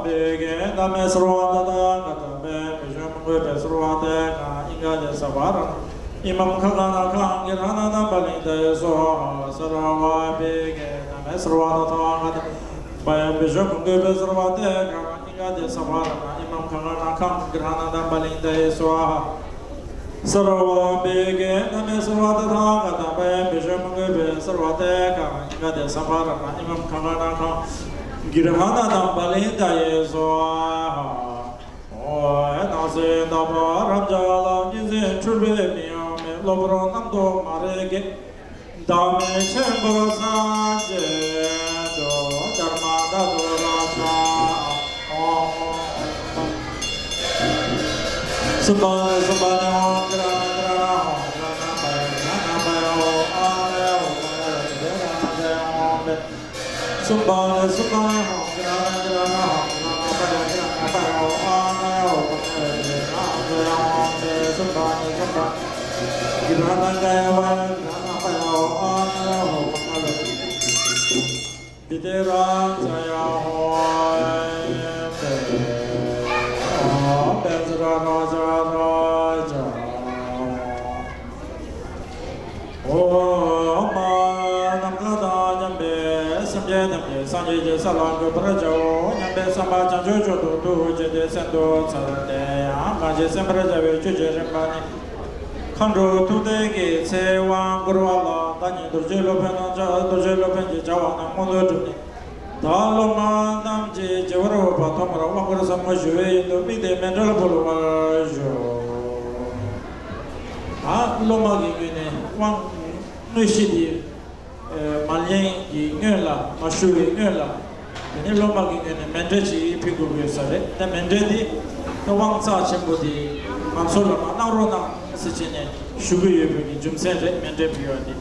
བིགྷནཾ་སརྦ་ཏ་ཐཱ་ག་ཏ་བྷྱཾ་བི་ཤྭ་མོང་གུ་བྷྱཿ་སརྦ་ཏེ་ཀ་ཨིཾ་ག་ཏེ་སྦ་ར་ནཱ་ཨི་མཾ་ཁ་ག་ན་ཁཾ་གི་ར་ཎ་ན་པ་ལི་ཏ་ཡེ་སྭཱ་ཧཱ། སརྦ་བིགྷནཾ་སརྦ་ཏ་ཐཱ་ག་ཏ་བྷྱཾ་བི་ཤྭ་མོང་གུ་བྷྱཿ་སརྦ་ཏེ་ཀ་ཨིཾ་ག་ཏེ་སྦ་ར་ནཱ་ཨི་མཾ་ཁ་ག་ན་ཁཾ་གི་ར་ཎ་ན་པ་ལི་ཏ་ཡེ་སྭཱ་ཧཱ། སརྦ་བི་གེ་ན་མེ་སརྦ་ཏ་ཐཱ་ག་ཏ་པ་ཡེ་བི་ཤྭ་མ་གུ་པེ་སརྦ་ཏེ་ཀ་ཨི་ཀ་ཏེ་སམ་བྷ་ར་མ་ཨི་མམ་ཁ་ཁ་ན་ཁ་གི་ར་ཧ་ན་དམ་པ་ལི་ཏ་ཡེ་སྭཱ་ཧཱ། ཨོ་ཨེ་ནང་སེ་ད་པ་རམ་ཇ་ལ་ཉི་ཟེར་འཁྲུལ་པའི་མི་ཡང་མེད། གློ་བུར་རྣམ་རྟོག་མ་རིག་གེ། བདག་མེད་ཆེན་པོར་སངས་རྒྱས་སོ། དྷརྨ་ད་དྷཱུ་ར་ཛཿ། ཨོཾ། སུ་བ་ནི་སུ་བ་ནི་ཧོ་ཏི་ར་ན་ཏི་ར་ན་ཧོ་ཏི་ར་ན་པ་ཡ་ན་ན་པ་ཡ་ཧོ་ཨ་ན་ཡ་ཧོ་པ་ཡ་ཏི་ར་ན་ཏི་ར་ཧོ་ཏི། སུ་བ་ནི་སུ་བ་ནི་ཧོ་ཏི་ར་ན་ཏི་ར་ན་ཧོ་ཏི་ར་ན་པ་ཡ་ཏི་ར་ན་པ་ཡ་ཧོ་ཨ་ན་ཡ་ཧོ་པ་ཡ་ཏི་ར་ན་ཏི་ར་ཧོ་ཏི། སུ་བ་ནི་སུ་བ་ནི་གི་ར་ན་ག་ཡ་བ་ཡ། ཨོཾ། ནམ་མཁའ་དང་མཉམ་པའི་སེམས་ཅན་ཐམས་ཅད་སངས་རྒྱས་ཀྱི་ས་ལ་འགོད་པར་བྱའོ་སྙམ་པའི་བསམ་པ་བྱང་ཆུབ་མཆོག་ཏུ་ཐུགས་བསྐྱེད་དེ་གསན་དུ་འཚལ་ཏེ། ཡང་གང་ཞིག་གསན་པར་བྱ་བའི་ཆོས་ཀྱི་རིམ་པ་ནི། མཁའ་འགྲོ་ཐུགས་ཐིག་གི་ཚེ་དབང་བསྐུར་བ་ལ། བདག་ཉིད་རྡོ་རྗེ་སློབ་དཔོན་རྣམས་ཀྱང་རྡོ་རྗེ་སློབ་དཔོན་གྱི་བྱ་བ་རྣམས་མངོན་དུ་གྲུབ་ནས། བདག་སློབ་མ་རྣམས་ཀྱི་བྱ་བར་འོས་པ་ཐོབ་པར་དབང་བསྐུར་ཟབ་མོ་ཞུ་བའི་ཡུལ་དུ་དམིགས་ཏེ་མཎྜལ་ཕུལ་བར་ཞུ། ད་སློབ་མ་གི་ངོས་ནས་དབང་དངོས་གཞི་དེ། མ་ལེན་གྱི་སྔོན་ལ། མ་ཞུ་བའི་སྔོན་ལ། དེ་ནས་སློབ་མ་གི་ངོས་ནས་མཎྜལ་ཅིག་ཕུལ་དགོས་ཀྱི་ས་རེད། ད་མཎྜལ་འདི་ད་དབང་རྩ་ཆེན་པོ་དེ་ང་ཚོ་ལ་མ་གནང་རོགས་གནང་ཟེར་བྱས་ནས་ཞུ་གི་ཡོད་པའི་གི་རྒྱུ་མཚན་རེད། མཎྜལ་ཕུལ་བ་འདི།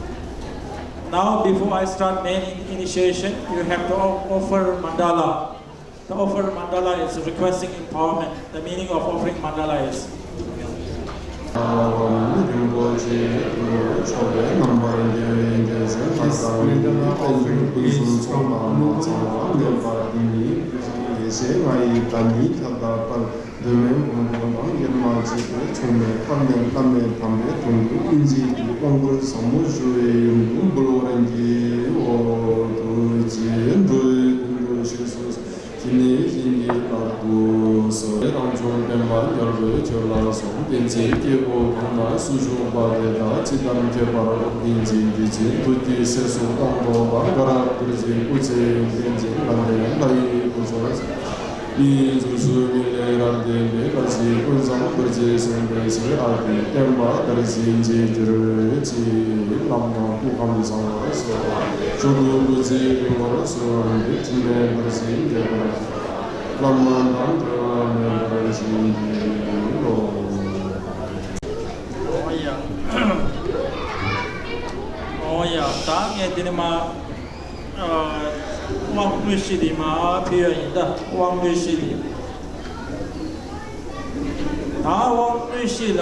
Now, before I start main in- initiation, you have to o- offer mandala. The offer mandala is requesting empowerment. The meaning of offering mandala is. རིན་པོ་ཆེ་མཆོད་པའི་རྣམ་པར་རྒྱལ་བའི་རྒྱལ་མཚན་ལྷ་དང་། དཔལ་འབྱོར་ཕུན་སུམ་ཚོགས་པ་མ་ཚང་བ་མེད་པ་འདི་ཉིད། དགེ་བཤེས་ང་ཡི་བདག་ཉིད་ཁྱབ་བདག་དཔལ། གདོད་མའི་མགོན་པོ་དང་། ཡེར་མ་མཆོད་པའི་མཆོག་མེད་པ། བླ་མེད་བླ་མེད་དམ་པའི་དོན་དུ། ཨིན་ཇི་གི་དབང་བསྐུར་ཟབ་མོ་ཞུ་བའི་ཡུལ་དུ་འབུལ་བར་བགྱིའོ། ཐུགས་རྗེས་འགྲོ་བའི་དོན་དུ་གཤེགས་སུ་གསོལ། སྐྱེ་གནས་གཞན་གྱི་བདག་ཏུ་གསོལ། རང་བྱུང་བདེན་པ་རྒྱལ་པོའི་ཆོས་ལ་སོགས། བསྟན་འཛིན་སྐྱེས་བུ་གང་ན་སུ་བཞུགས་པ་དེ་དག་ཇི་ལྟར་མཁྱེན་པར་བསྐུལ། བསྟན་འཛིན་གྱི་ཆེན་པོ་དེའི་སྲས་སུ་དང་ཐོབ་པར། དགའ་རབ་རྡོ་རྗེའི་སྐུ་ཚེ་ཡུན་བརྟན་ཅིང་། ལྷ་ལྡན་ལྷ་ཡི་སྐུ་མཆོག་ཡིད་འགྱུར་ཚུལ་གྱི་ལས་རབ་བརྟན་པའི། བཀའ་བཞིན་ཀུན་བཟང་རྡོ་རྗེ་སེམས་དཔའི་ཚེ། ཨ་ཏི་བསྟན་པ་དར་ཞིང་རྒྱས་གྱུར་ཅིག། བླ་མ་སྐུ་ཁམས་བཟང་བར་གསོལ། མཆོག་ཏུ་སྐུ་ཚེ་རིང་བར་གསོལ། འཕྲིན་ལས་དར་ཞིང་རྒྱས་པར་བླ་མ་དང་འབྲལ་བ་མེད་པར་བྱིན་གྱིས་རློབས། ཨོ་ཡ། ཨོ་ཡ། ད་ངས་དེ་ནས་མ། དབང་དངོས་གཞི་དེ་མར་ཕུལ་ཡ་ཡིན། ད་དབང་དངོས་གཞི་དེ། ད་དབང་དངོས་གཞི་ལ་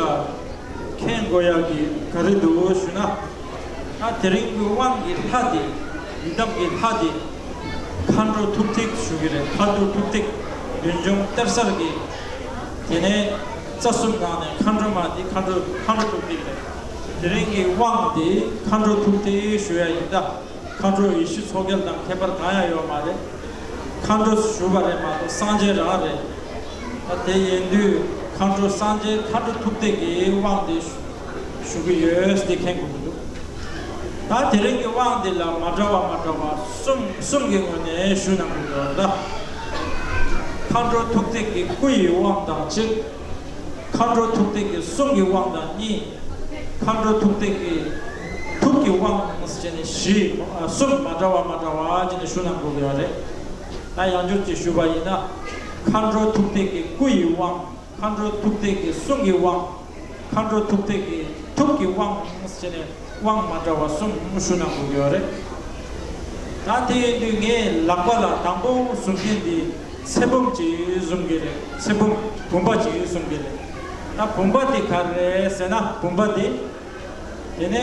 མཁྱེན་དགོས་ཡ་གི་ག་རེ་འདུག་ཞུ་ན། ད་དེ་རིང་གི་དབང་གི་ལྷ་དེ། ཡི་དམ་གྱི་ལྷ་དེ། མཁའ་འགྲོ་ཐུགས་ཐིག་ཞུ་གི་རེད། མཁའ་འགྲོ་ཐུགས་ཐིག། བདུད་འཇོམས་གཏེར་གསར་གྱི། དེ་ནས་རྩ་གསུམ་ནང་ནས་མཁའ་འགྲོ་མ་དེ་མཁའ་འགྲོ་མཁའ་འགྲོ་ཐུགས་ཐིག་རེད། དེ་རིང་གི་དབང་དེ་མཁའ་འགྲོ་ཐུགས་ཐིག་ཞུ་ཡ་ཡིན། ད། མཁའ་འགྲོ་ཡེ་ཤེས་མཚོ་རྒྱལ་དང་ཁྱད་པར་གང་ཡང་ཡོད་མ་རེད། མཁའ་འགྲོ་ཞུ་བ་རེད་མ་གཏོགས་སངས་རྒྱས་རང་རེད། ད་དེ་ཡིན་དུས་མཁའ་འགྲོ་སངས་རྒྱས་མཁའ་འགྲོ་ཐུགས་ཐིག་གི་དབང་དེ་ཞུ་གི་ཡོད་དེ་མཁྱེན་དགོས་ཀྱི་འདུག་ད་དེ་རིང་གི་དབང་འདི་ལ་མ་འདྲ་བ་མ་འདྲ་བ་གསུམ་གསུམ་གྱི་ངོས་ནས་ཞུ་གནང་གི་ཡོད་ད། མཁའ་འགྲོ་ཐུགས་ཐིག་གི་སྐུ་ཡི་དབང་དང་གཅིག་མཁའ་འགྲོ་ཐུགས་ཐིག་གི་གསུང་གི་དབང་དང་གཉིས། མཁའ་འགྲོ་ཐུགས་ཐིག་གི་ཐུགས་ཀྱི་དབང་ཟེར་ནས་བཞི། གསུམ་མ་འདྲ་བ་མ་འདྲ་བ་བྱས་ནས་ཞུ་གནང་དགོས་ཀྱི་ཡོད་རེད། ད་ཡང་བསྐྱར་ཅིག་ཞུས་པ་ཡིན་ན། མཁའ་འགྲོ་ཐུགས་ཐིག་གི་སྐུ་ཡི་དབང་། མཁའ་འགྲོ་ཐུགས་ཐིག་གི་གསུང་གི་དབང་། མཁའ་འགྲོ་ཐུགས་ཐིག་གི་ཐུགས་ཀྱི་དབང་ཟེར་ནས་དབང་མ་འདྲ་བ་གསུམ་ཞུ་གནང་དགོས་ཀྱི་ཡོད་རེད། ད་དེ་ཡིན་དུས་ངས་ལག་པ་ལ་དང་པོ་བཟུང་མཁན་འདི་ཚེ་བུམ་ཅིག་བཟུང་གི་རེད། ཚེ་བུམ་བུམ་པ་ཅིག་བཟུང་གི་རེད། ད་བུམ་པ་འདི་ག་རེད་ཟེར་ན། བུམ་པ་འདི། དེ་ནས་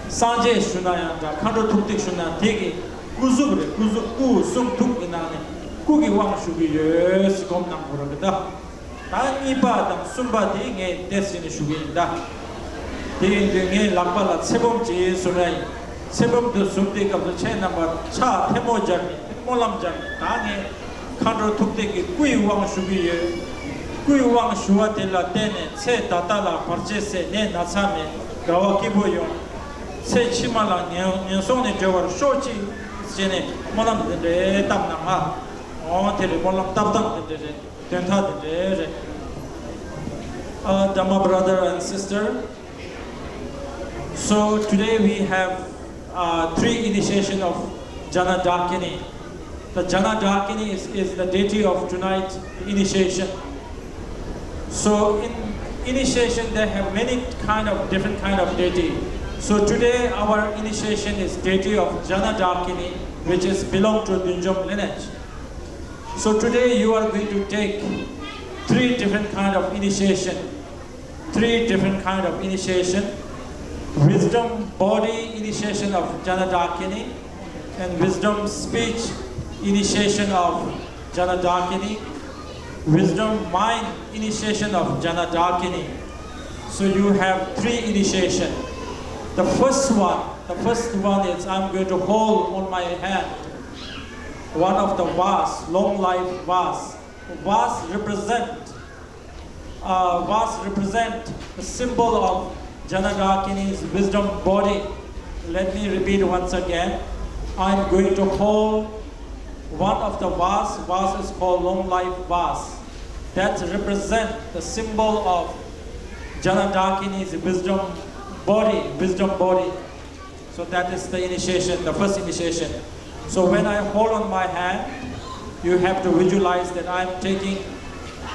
སངས་རྒྱས་ཞུ་ན་ཡང་འདྲ། མཁའ་འགྲོ་ཐུགས་ཐིག་ཞུ་ན། དེ་གི་སྐུ་གཟུགས་རེད། སྐུ་གཟུགས། སྐུ་གསུང་ཐུགས་ཀྱི་ནང་ནས་སྐུ་གི་དབང་ཞུ་གི་ཡོད་ཟེར་སྒོམ་གནང་དགོས་རེད་ད། ད་གཉིས་པ་དང་གསུམ་པ་དེ་ངས་ཏོག་ཙམ་ཞུ་གི་ཡིན་ད། དེ་ཡིན་དུས་ངས་ལག་པ་ལ་ཚེ་བུམ་ཅིག་བཟུང་ཡ་ཡིན། ཚེ་བུམ་དེ་བཟུང་དུས་སྐབས་སུ་ཁྱེད་རྣམ་པ་ཕྱག་ཐལ་མོ་སྦྱར་ནས་སྨོན་ལམ་སྦྱར་ནས། ད་ངས་མཁའ་འགྲོ་ཐུགས་ཐིག་གི་སྐུ་ཡི་དབང་ཞུ་གི་ཡོད། སྐུའི་དབང་ཞུ་བ་དེ་ལ་བརྟེན་ནས་ཚེ་ད་ལྟ་ལ་བར་ཆད་སེལ། ནད་ན་ཚ་མེད། དགའ་བ་སྐྱིད་པོ་ཡོང་། ཚེ་ཕྱི་མ་ལ་ངན་ངན་སོང་ནས་སྒྲོལ་བར་ཤོག་ཅིག་ཟེར་ནས་སྨོན་ལམ་འདི་འདྲའི་བཏབ་ན་ང་། འོ་དེ་རེད། སྨོན་ལམ་བཏབ་སྟངས་འདི་འདྲ་རེད། དོན་དག་འདི་འདྲ་རེད། Uh, Dharma brother and sister, so today we have uh, three initiation of Janadakini. The Janadakini is, is the deity of tonight initiation. So in initiation they have many kind of different kind of deity. So today our initiation is deity of Janadakini, which is belong to Dunjom lineage. So today you are going to take three different kind of initiation. Three different kind of initiation: wisdom body initiation of Janadakini, and wisdom speech initiation of Janadakini, wisdom mind initiation of Janadakini. So you have three initiation. The first one, the first one is I'm going to hold on my hand one of the vase, long life vase. Vase represent uh, vase represent the symbol of Janadakini's wisdom body. Let me repeat once again. I'm going to hold one of the vase. Vase is called long life vase. That represent the symbol of Janadakini's wisdom body, wisdom body. So that is the initiation, the first initiation. So when I hold on my hand, you have to visualize that I am taking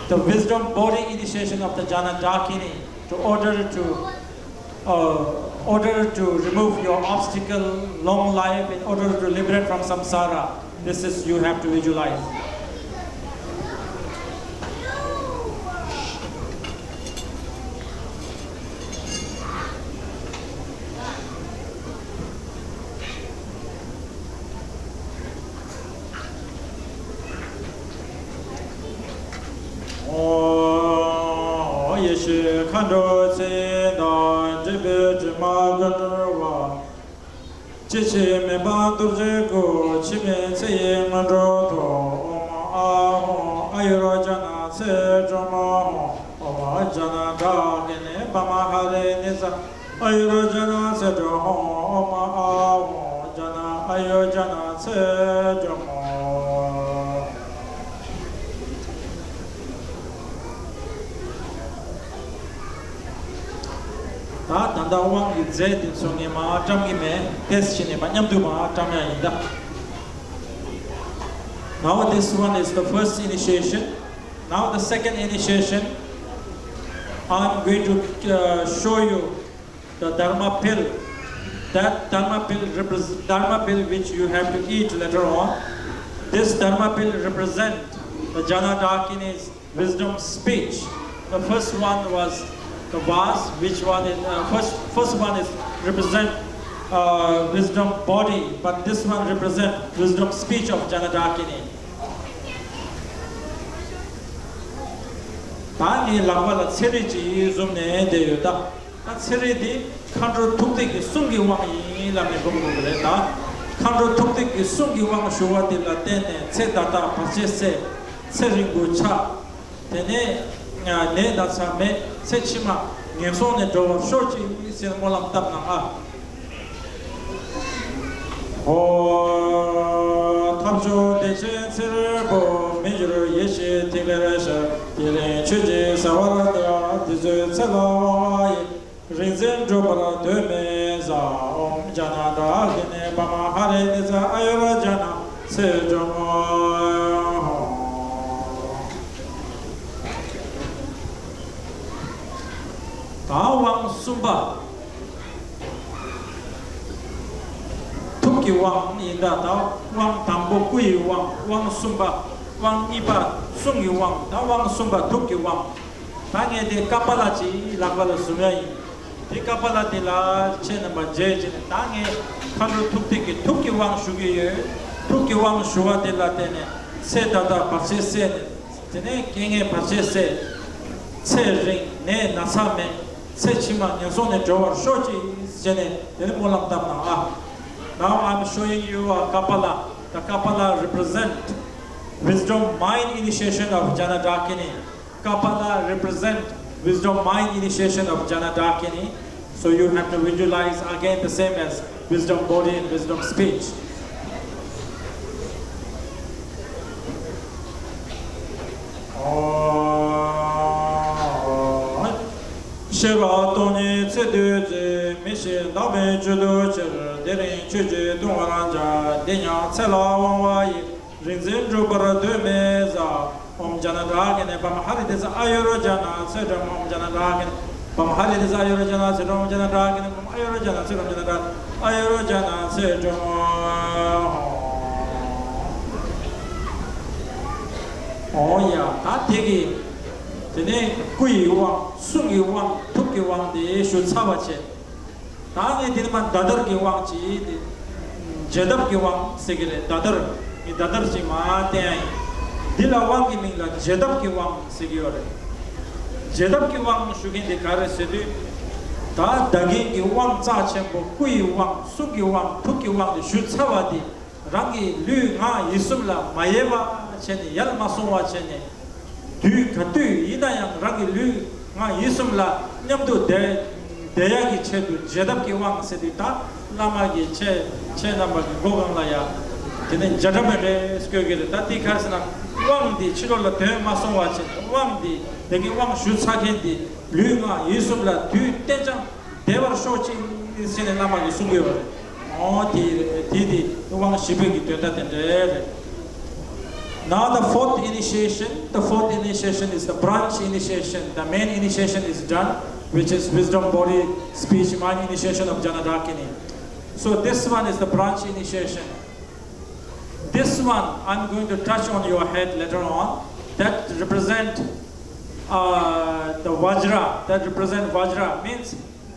the wisdom body initiation of the Janadakini to order to uh, order to remove your obstacle, long life, in order to liberate from samsara. This is you have to visualize. ཨོ། ཡེ་ཤེས་མཁའ་འགྲོ་མཚན་དང་འདྲེས་པའི་དྲི་མ་ཀུན་སྒྲོལ་བ། སྐྱེ་འཆི་མེད་པ་རྡོ་རྗེའི་སྐུ། འཆི་མེད་ཚེ་ཡི་སྔོན་འགྲོ་ཐོབ། ཨོཾ་ཨཱཿཧཱུྃ་ཨཱ་ཡུར་ཛྙཱ་ན་ཚེ་སྒྲོལ་མ་ཧཱུྃ། ཨོཾ་ཛྙཱ་ན་དཱ་ཀི་ཎི་པདྨ་ཧ་རི་ནི་ཙ་ཨཱ་ཡུར་ཛྙཱ་ན་ཚེ་སྒྲོལ་ཧཱུྃ། ཨོཾ་ཨཱཿཧཱུྃ་ཛྙཱ་ན་ཨཱ་ཡུར་ཛྙཱ་ན་ཚེ་སྒྲོལ་མ་ཧཱུྃ། ད་ད་ལྟ་དབང་གི་རྫས་དེ་ཚོ་ངས་མར་བཀྲམ་གྱི་མེད། ཏེས་བྱས་ནས་མར་མཉམ་དུ་མར་བཀྲམ་ཡ་ཡིན་ད། Now this one is the first initiation. Now the second initiation, I'm going to uh, show you the dharma pill. That dharma pill represents dharma pill which you have to eat later on. This dharma pill represents the Janadakini's wisdom speech. The first one was the vase, which one is uh, first first one is represent uh, wisdom body, but this one represent wisdom speech of Janadakini. ད་ངའི་ལག་པ་ལ་ཚེ་རིལ་ཅིག་བཟུང་ནས་བསྡད་ཡོད་ད། ད་ཚེ་རིལ་འདི་མཁའ་འགྲོ་ཐུགས་ཏིག་གི་གསུང་གི་དབང་ཡིན་ལབ་ནས་སྒོམ་དགོས་ཀྱི་རེད་ད། མཁའ་འགྲོ་ཐུགས་ཏིག་གི་གསུང་གི་དབང་ཞུ་བ་འདི་ལ་བརྟེན་ནས་ཚེ་ད་ལྟ་བར་ཆད་སེལ། ཚེ་རིང་པོ་ཆགས། དེ་ནས་ནད་ན་ཚ་མེད། ཚེ་ཕྱི་མ་ངན་སོང་ནས་སྒྲོལ་བར་ཤོག་ཅིག་ཟེར་སྨོན་ལམ་བཏབ་གནང་ཨ། ཧོ། ཐབས་མཆོག་བདེ་ཆེན་ཚེ་རིལ་པོ། མི་འགྱུར་ཡེ་ཤེས་ཐིག་ལེར་ཤར། དེ་རིང་ཆོས་ཀྱི་ཟ་བར་གདའ། འདི་ཚོའི་ཚེ་ལ་དབང་བ་ཡིས། རིག་འཛིན་འགྲུབ་པར་འདོད་མི་བཟང་། ཨོཾ་ཛྙཱ་ན་དཱ་ཀི་ཎི་པདྨ་ཧ་རི་ནི་ཙ་ཨཱ་ཡུར་ཛྙཱ་ན་ཚེ་སྒྲོལ་མ་ཧཱུྃ། ད་དབང་གསུམ་པ། ཐུགས་ཀྱི་དབང་ཡིན་ད། ད་དབང་དང་པོ་སྐུ་ཡི་དབང་། དབང་གསུམ་པ། དབང་གཉིས་པ་གསུང་གི་དབང་། ད་དབང་གསུམ་པ་ཐུགས་ཀྱི་དབང་། ད་ངས་དེ་ཀ་པཱ་ལ་ཅིག་ལག་པ་ལ་བཟུང་ཡ་ཡིན། དེ་ཀ་པཱ་ལ་དེ་ལ་ཁྱེད་རྣམ་པ་མཇལ་བྱས་ནས་ད་ངས་མཁའ་འགྲོ་ཐུགས་ཏིག་གི་ཐུགས་ཀྱི་དབང་ཞུ་གི་ཡོད། ཐུགས་ཀྱི་དབང་ཞུ་བ་དེ་ལ་བརྟེན་ནས་ཚེ་ད་ལྟ་བར་ཆད་སེལ་ནས། དེ་ནས་རྐྱེན་ངན་བར་ཆད་སེལ། ཚེ་རིང་ནད་ན་ཚ་མེད། ཚེ་ཕྱི་མ་ངན་སོང་ནས་སྒྲོལ་བར་ཤོག་ཅིག་ཟེར་ནས་དེ་ནས་སྨོན་ལམ་བཏབ་གནང་ཨ། Now I'm showing you a Kapala. The Kapala represent wisdom mind initiation of Janadakini. Kapala represent wisdom mind initiation of Janadakini. So you have to visualize again the same as wisdom body and wisdom speech. ཤེས་རབ་སྟོང་ཉིད་ཚེ་སྟོད་ཀྱི། མི་ཤེས་བདག་མེད་བཅུད་དུ་གྱུར། དེ་རིང་ཆོས་ཀྱིས་ལྟུང་བར་བྱ། དེ་ཉིད་ཚེ་ལ་དབང་བ་ཡིས། རིག་འཛིན་སྒྲུབ་པར་གདོད་མའི་ས། ཨོཾ་ཛྙཱ་ན་ཌཱ་ཀི་ནི་པདྨ་ཧ་རི་ཏི་ས་ཨ་ཡུར་ཛྙཱ་ན་ཚེ་སྒྲོལ་མ། ཨོཾ་ཛྙཱ་ན་ཌཱ་ཀི་ནི་པདྨ་ཧ་རི་ཏི་ས་ཨ་ཡུར་ཛྙཱ་ན་ཚེ་སྒྲོལ་མ། ཨོཾ་ཛྙཱ་ན་ཌཱ་ཀི་ནི་པདྨ་ཨ་ཡུར་ཛྙཱ་ན་ཚེ་སྒྲོལ་མ། ཨོཾ་ཛྙཱ་ན་ཚེ་སྒྲོལ་མ། ཨོ་ཡ། ད་དེ་གི་དེ་ནས་སྐུ་ཡི་དབང་། གསུང་གི་དབང་། ཐུགས་ཀྱི་དབང་དེ་ཞུ་ཚར་བ་བྱས། ད་ངས་འདི་ནས་མར་ཟླ་དར་གྱི་དབང་ཅིག་དེ། འཇལ་ཐབས་ཀྱི་དབང་ཟེར་གྱི་རེད། ཟླ་དར། ངས་ཟླ་དར་ཅིག་མར་བསྟན་ཡ་ཡིན། འདི་ལ་དབང་གི་མིང་ལ་འཇལ་ཐབས་ཀྱི་དབང་ཟེར་གྱི་ཡོད་རེད། འཇལ་ཐབས་ཀྱི་དབང་ཞུ་མཁན་དེ་ག་རེ་ཟེར་དུས། ད་བདག་རྐྱེན་གྱི་དབང་རྩ་ཆེན་པོ། སྐུ་ཡི་དབང་། གསུང་གི་དབང་། ཐུགས་ཀྱི་དབང་དེ་ཞུ་ཚར་བ་དེ། རང་གི་ལུས་ངག་ཡིད་གསུམ་ལ་མ་ཡལ་བ་བྱས་ནས། ཡལ་མ་སོང་བ་བྱས་ནས། དུས་ག་དུས་ཡིན་ན་ཡང་རང་གི་ལུས་ངག་ཡིད་གསུམ་ལ་མཉམ་དུ་བསྡད་བསྡད་ཡག་གི་ཆེད་དུ་འཇལ་ཐབས་ཀྱི་དབང་ཟེར་དུས། ད་བླ་མ་གིས་ཁྱེད་ཁྱེད་རྣམ་པ་གི་མགོ་སྒང་ལ་ཡ་དེ་ནས་འཇལ་ཁྲམ་མེད་རེད་བཀོད་ཀྱི་རེད། ད་དེ་ག་རེ་ཟེར་ན། དབང་འདི་ཕྱི་ལོགས་ལ་དོན་མ་སོང་བ་བྱས་ནས། དབང་འདི་དེ་གི་དབང་ཞུ་ཚར་མཁན་འདི་ལུས་ངག་ཡིད་གསུམ་ལ་དུས་གཏན་འཇགས་བདེ་བར་ཤོག་ཅིག་ཟེར་ནས་བླ་མ་གིས་གསུང་གི་ཡོད་རེད། ཨོ་དེ་རེད། དེ་དེ་དབང་བཞི་པོའི་གི་དོན་དག་དེ་འདྲ་རེད། Now the fourth initiation, the fourth initiation is the branch initiation. The main initiation is done, which is wisdom body, speech, mind initiation of Janadakini. So this one is the branch initiation. This one, I'm going to touch on your head later on. That represent uh, the Vajra. That represent Vajra means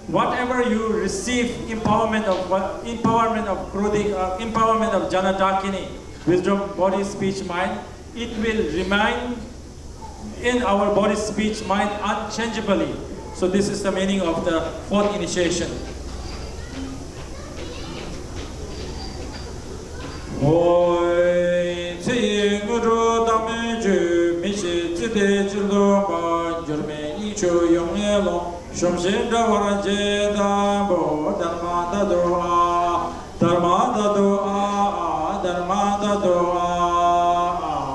whatever you receive empowerment of va- empowerment of Krodhi, uh, empowerment of Janadakini, wisdom, body, speech, mind, it will remain in our body, speech, mind unchangeably. So this is the meaning of the fourth initiation. ཨོ། ཚེ་ཡི་དངོས་གྲུབ་བདག་མེད་སྤྱོད། མི་ཤེས་ཅི་སྟེ་ཕྱིར་ལྡོག་པ། འགྱུར་མེད་དབྱིངས་ཆོས་ཡོངས་བརྙེས་ལོ། གཞོམ་བཞིན་འདྲ་བར་བྱེད་དང་པོ། དྷརྨ་དྷཱ་ཏུ་ཨཱ། དྷརྨ་དྷཱ་ཏུ་ཨཱ་ཨཱ། དྷརྨ་དྷཱ་ཏུ་ཨཱ་ཨཱ།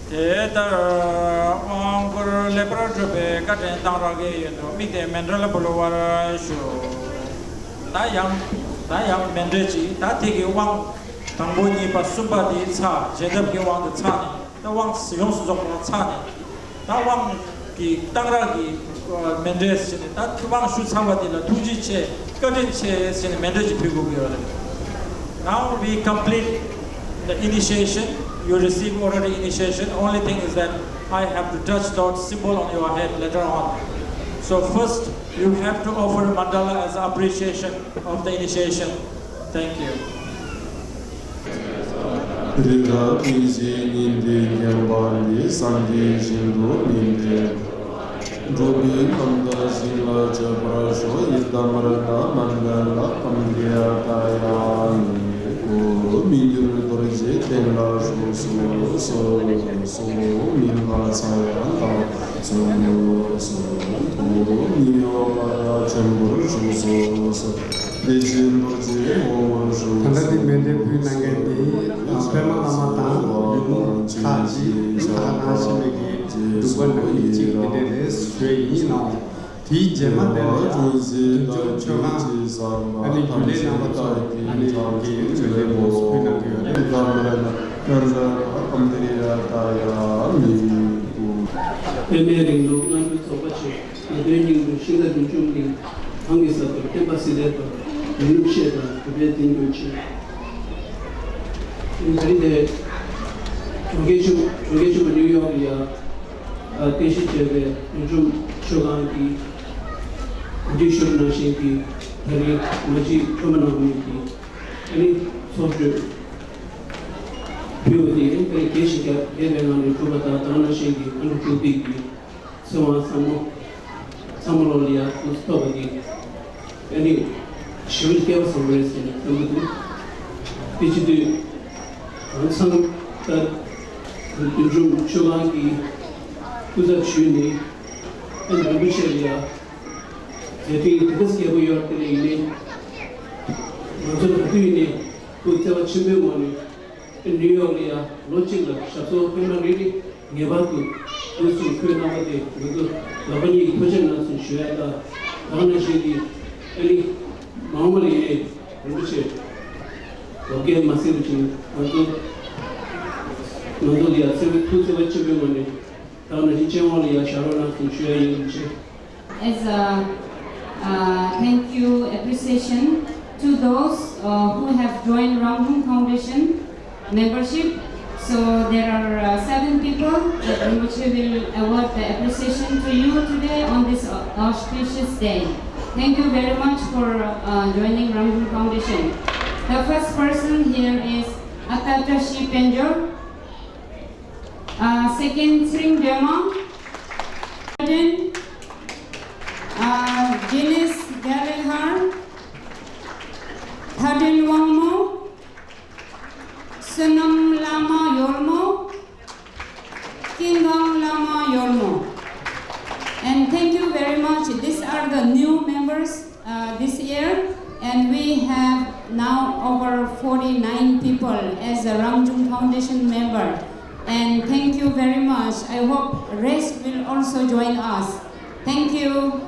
དེ་ལྟར་དབང་བསྐུར་ལེགས་པར་གྲུབ་པའི་བཀའ་དྲིན་གཏང་རག་གི་ཡོན་དུ་དམིགས་ཏེ་མཎྜལ་འབུལ་བར་ཞུ། ད་ཡང་ད་ཡང་མཎྜལ་ཅིག་ད་དེ་གི་དབང་དང་པོ་གཉིས་པ་གསུམ་པ་དེ་ཚར། འཇལ་ཐབས་ཀྱི་དབང་དེ་ཚར་ནས། ད་དབང་ཡོངས་སུ་རྫོགས་པ་ཚར་ནས། ད་དབང་གི་གཏང་རག་གི་ཨ་མཎྜལ་ཟེར་ནས། ད་དབང་ཞུ་ཚར་བ་དེ་ལ་ཐུགས་རྗེ་ཆེ། བཀའ་དྲིན་ཆེ་ཟེར་ནས་མཎྜལ་ཅིག་ཕུལ་དགོས་ཀྱི་ཡོད་རེད། Now we complete the initiation. You receive already initiation. Only thing is that I have to touch that symbol on your head later on. So first, you have to offer mandala as appreciation of the initiation. Thank you. རི་རབ་མི་བརྗེད་ཉི་ཟླའི་འགེངས་པ་འདི། བསམ་གྱིས་ཤིན་ཏུ་མི་འདྲེན། འགྲོ་བའི་རྣམ་དག་ཞིང་ལ་སྤྱད་པར་ཤོག་ཡི་དམ་རཏྣ་མཎྜལ་ཀཾ་ཌཱ་ར་ཏ་ཡ་མི་ཀུ། མི་འགྱུར་རྡོ་རྗེའི་གདན་ལ་བཞུགས་སུ་གསོལ། མི་ལ་ཚངས་དབྱངས་དང་གསོལ་ལོ་གསོལ། ཉེ་བའི་བླ་མ་ཆེན་པོར་བཞུགས་སུ་གསོལ། བདེ་ཆེན་རྡོ་རྗེ་ངོ་བོར་བཞུགས་སུ་གསོལ། ད་ལྟ་འདི་མཎྜལ་ཕུལ་གནང་མཁན་འདི་པདྨ་བླ་མ་དང་ཡུལ་མི་ཁག་ཅིག་ད་ག་ནང་བཞིན་པའི་གི་འབྲུག་པ་ནང་བཞིན་ཅིག་འདི་འདྲ་རེད་ཞུ་ཡས་ཡིན་ནའང་། དེའི་རྗེས་མ་དེ་ལ་ཡང་བདུད་འཇོམས་མཆོད་ཁང་ཨ་ནི་རྒྱུན་ལས་རྣམ་པ་ཚོ་ཨ་ནི་གི་མཎྜལ་ཕུལ་གནང་གི་ཡོད་རེད། པདྨའི་རིང་ལུགས་སྔ་འགྱུར་ཚོགས་པ་ཆེན་ང་བསྟན་སྙིང་པོའི་ཤིང་རྟ་བདུད་འཇོམས་གླིང་གང་གི་ས་རྡོར་བསྟན་པ་སྲིད་མཐའི་བར། ཡུལ་ལུགས་བཤད་དང་གུས་པས་བསྟེན་གྱུར་ཅིག་ད་རིང་དེ་གྲོང་ཁྱེར་ཆེན་གྲོང་ཁྱེར་ཆེན་པོ་ནིའུ་ཡོག་གི་ཡ། ཨ་རྟེན་གཞི་བྱས་པའི་བདུད་འཇོམས་མཆོད་ཁང་གི་གོ་སྒྲིག་ཞུ་རྒྱུ་ནང་བཞིན་གྱི་ད་རིང་མ་གཅིག་ཁྲོས་མ་གནང་མི་གི་ཨ་ནི་ཚོགས་གཙོས་ ཕུལ་བ་དེ་ཨེ་དགེ་ཞིང་རྒྱ་རྒྱས་པའི་ངང་ནས་གྲུབ་པ་དང་། དེ་ག་ནང་བཞིན་གྱི་ཨ་ནི་ཐུགས་ཏིག་གི་ཚེ་དབང་ཚང་མ་ཚང་མ་ལོ་ལ་ཡ་ཐུགས་ཐོབ་པ་དེ་ཨ་ནི་ཞི་བའི་སྐལ་བ་བཟང་པོ་རེད་ཟེར་ནས་བསམ་གྱི་འདུག་དེ་བྱེད་དུས་ང་ཚང་ད་བདུད་འཇོམས་ཆོས་ཁང་གི་སྐུ་ཚབ་ཞུས་ནས་ཨ་ནི་རིན་པོ་ཆེ་ལ་ཡ་མཛད་འཕྲིན་དེ་འདྲ་སྐྱེས་བུ་ཡོད་དེ་ལས་ཡིན་ནས་ང་ཚོ་ད་དུས་ཡིན་ནས་ཐུགས་བརྩེ་བ་ཆེན་པོའི་ངང་ནས། ནིའུ་ཡོག་ལ་ཡང་ལོ་གཅིག་ལ་ཞབས་སོར་སྤེལ་མ་རེ་རེ་ངེས་པར་དུ་འདུག་སེ་ཁོའི་རྣམ་པ་དེ་ང་ཚོ་ལག་པ་གཉིས་ཀྱིས་ཐུགས་རྗེ་གནང་ཟེར་ཞུ་ཡ་དང་། ད་ག་ནང་བཞིན་གྱི་ཨ་ནི་མ་འོངས་པ་ལ་ཡང་རིན་པོ་ཆེ་ལོ་རྒན་མ་ཟེར་བ་ཅིག་ང་ཚོ་ང་ཚོ་ལ་ཡང་བརྩེ་བའི་ཐུགས་བརྩེ་བ་ཆེན་པོའི་ངང་ནས་ད་ག་ནང་བཞིན་སྤྱན་དབང་ལ་ཡང་ཞབས་རོགས་གནང་ཟེར་ཞུ་ཡ་ཡིན། རིན་པོ་ཆེ། As a uh, thank you appreciation to those uh, who have joined Rangjung Foundation membership. So there are uh, seven people that Rinpoche will award the appreciation to you today on this uh, auspicious day. Thank you very much for uh, joining Rangjung Foundation. The first person here is Atacha Shi Penjor. Uh, second, Tsring Dema. Thirteen, uh, Genis Galihar. Thirteen, Wangmo. Sunam Lama Yormo. Kingang Lama Yormo. And thank you very much. These are the new members uh, this year, and we have now over forty-nine people as a Rangjung Foundation member. And thank you very much. I hope rest will also join us. Thank you.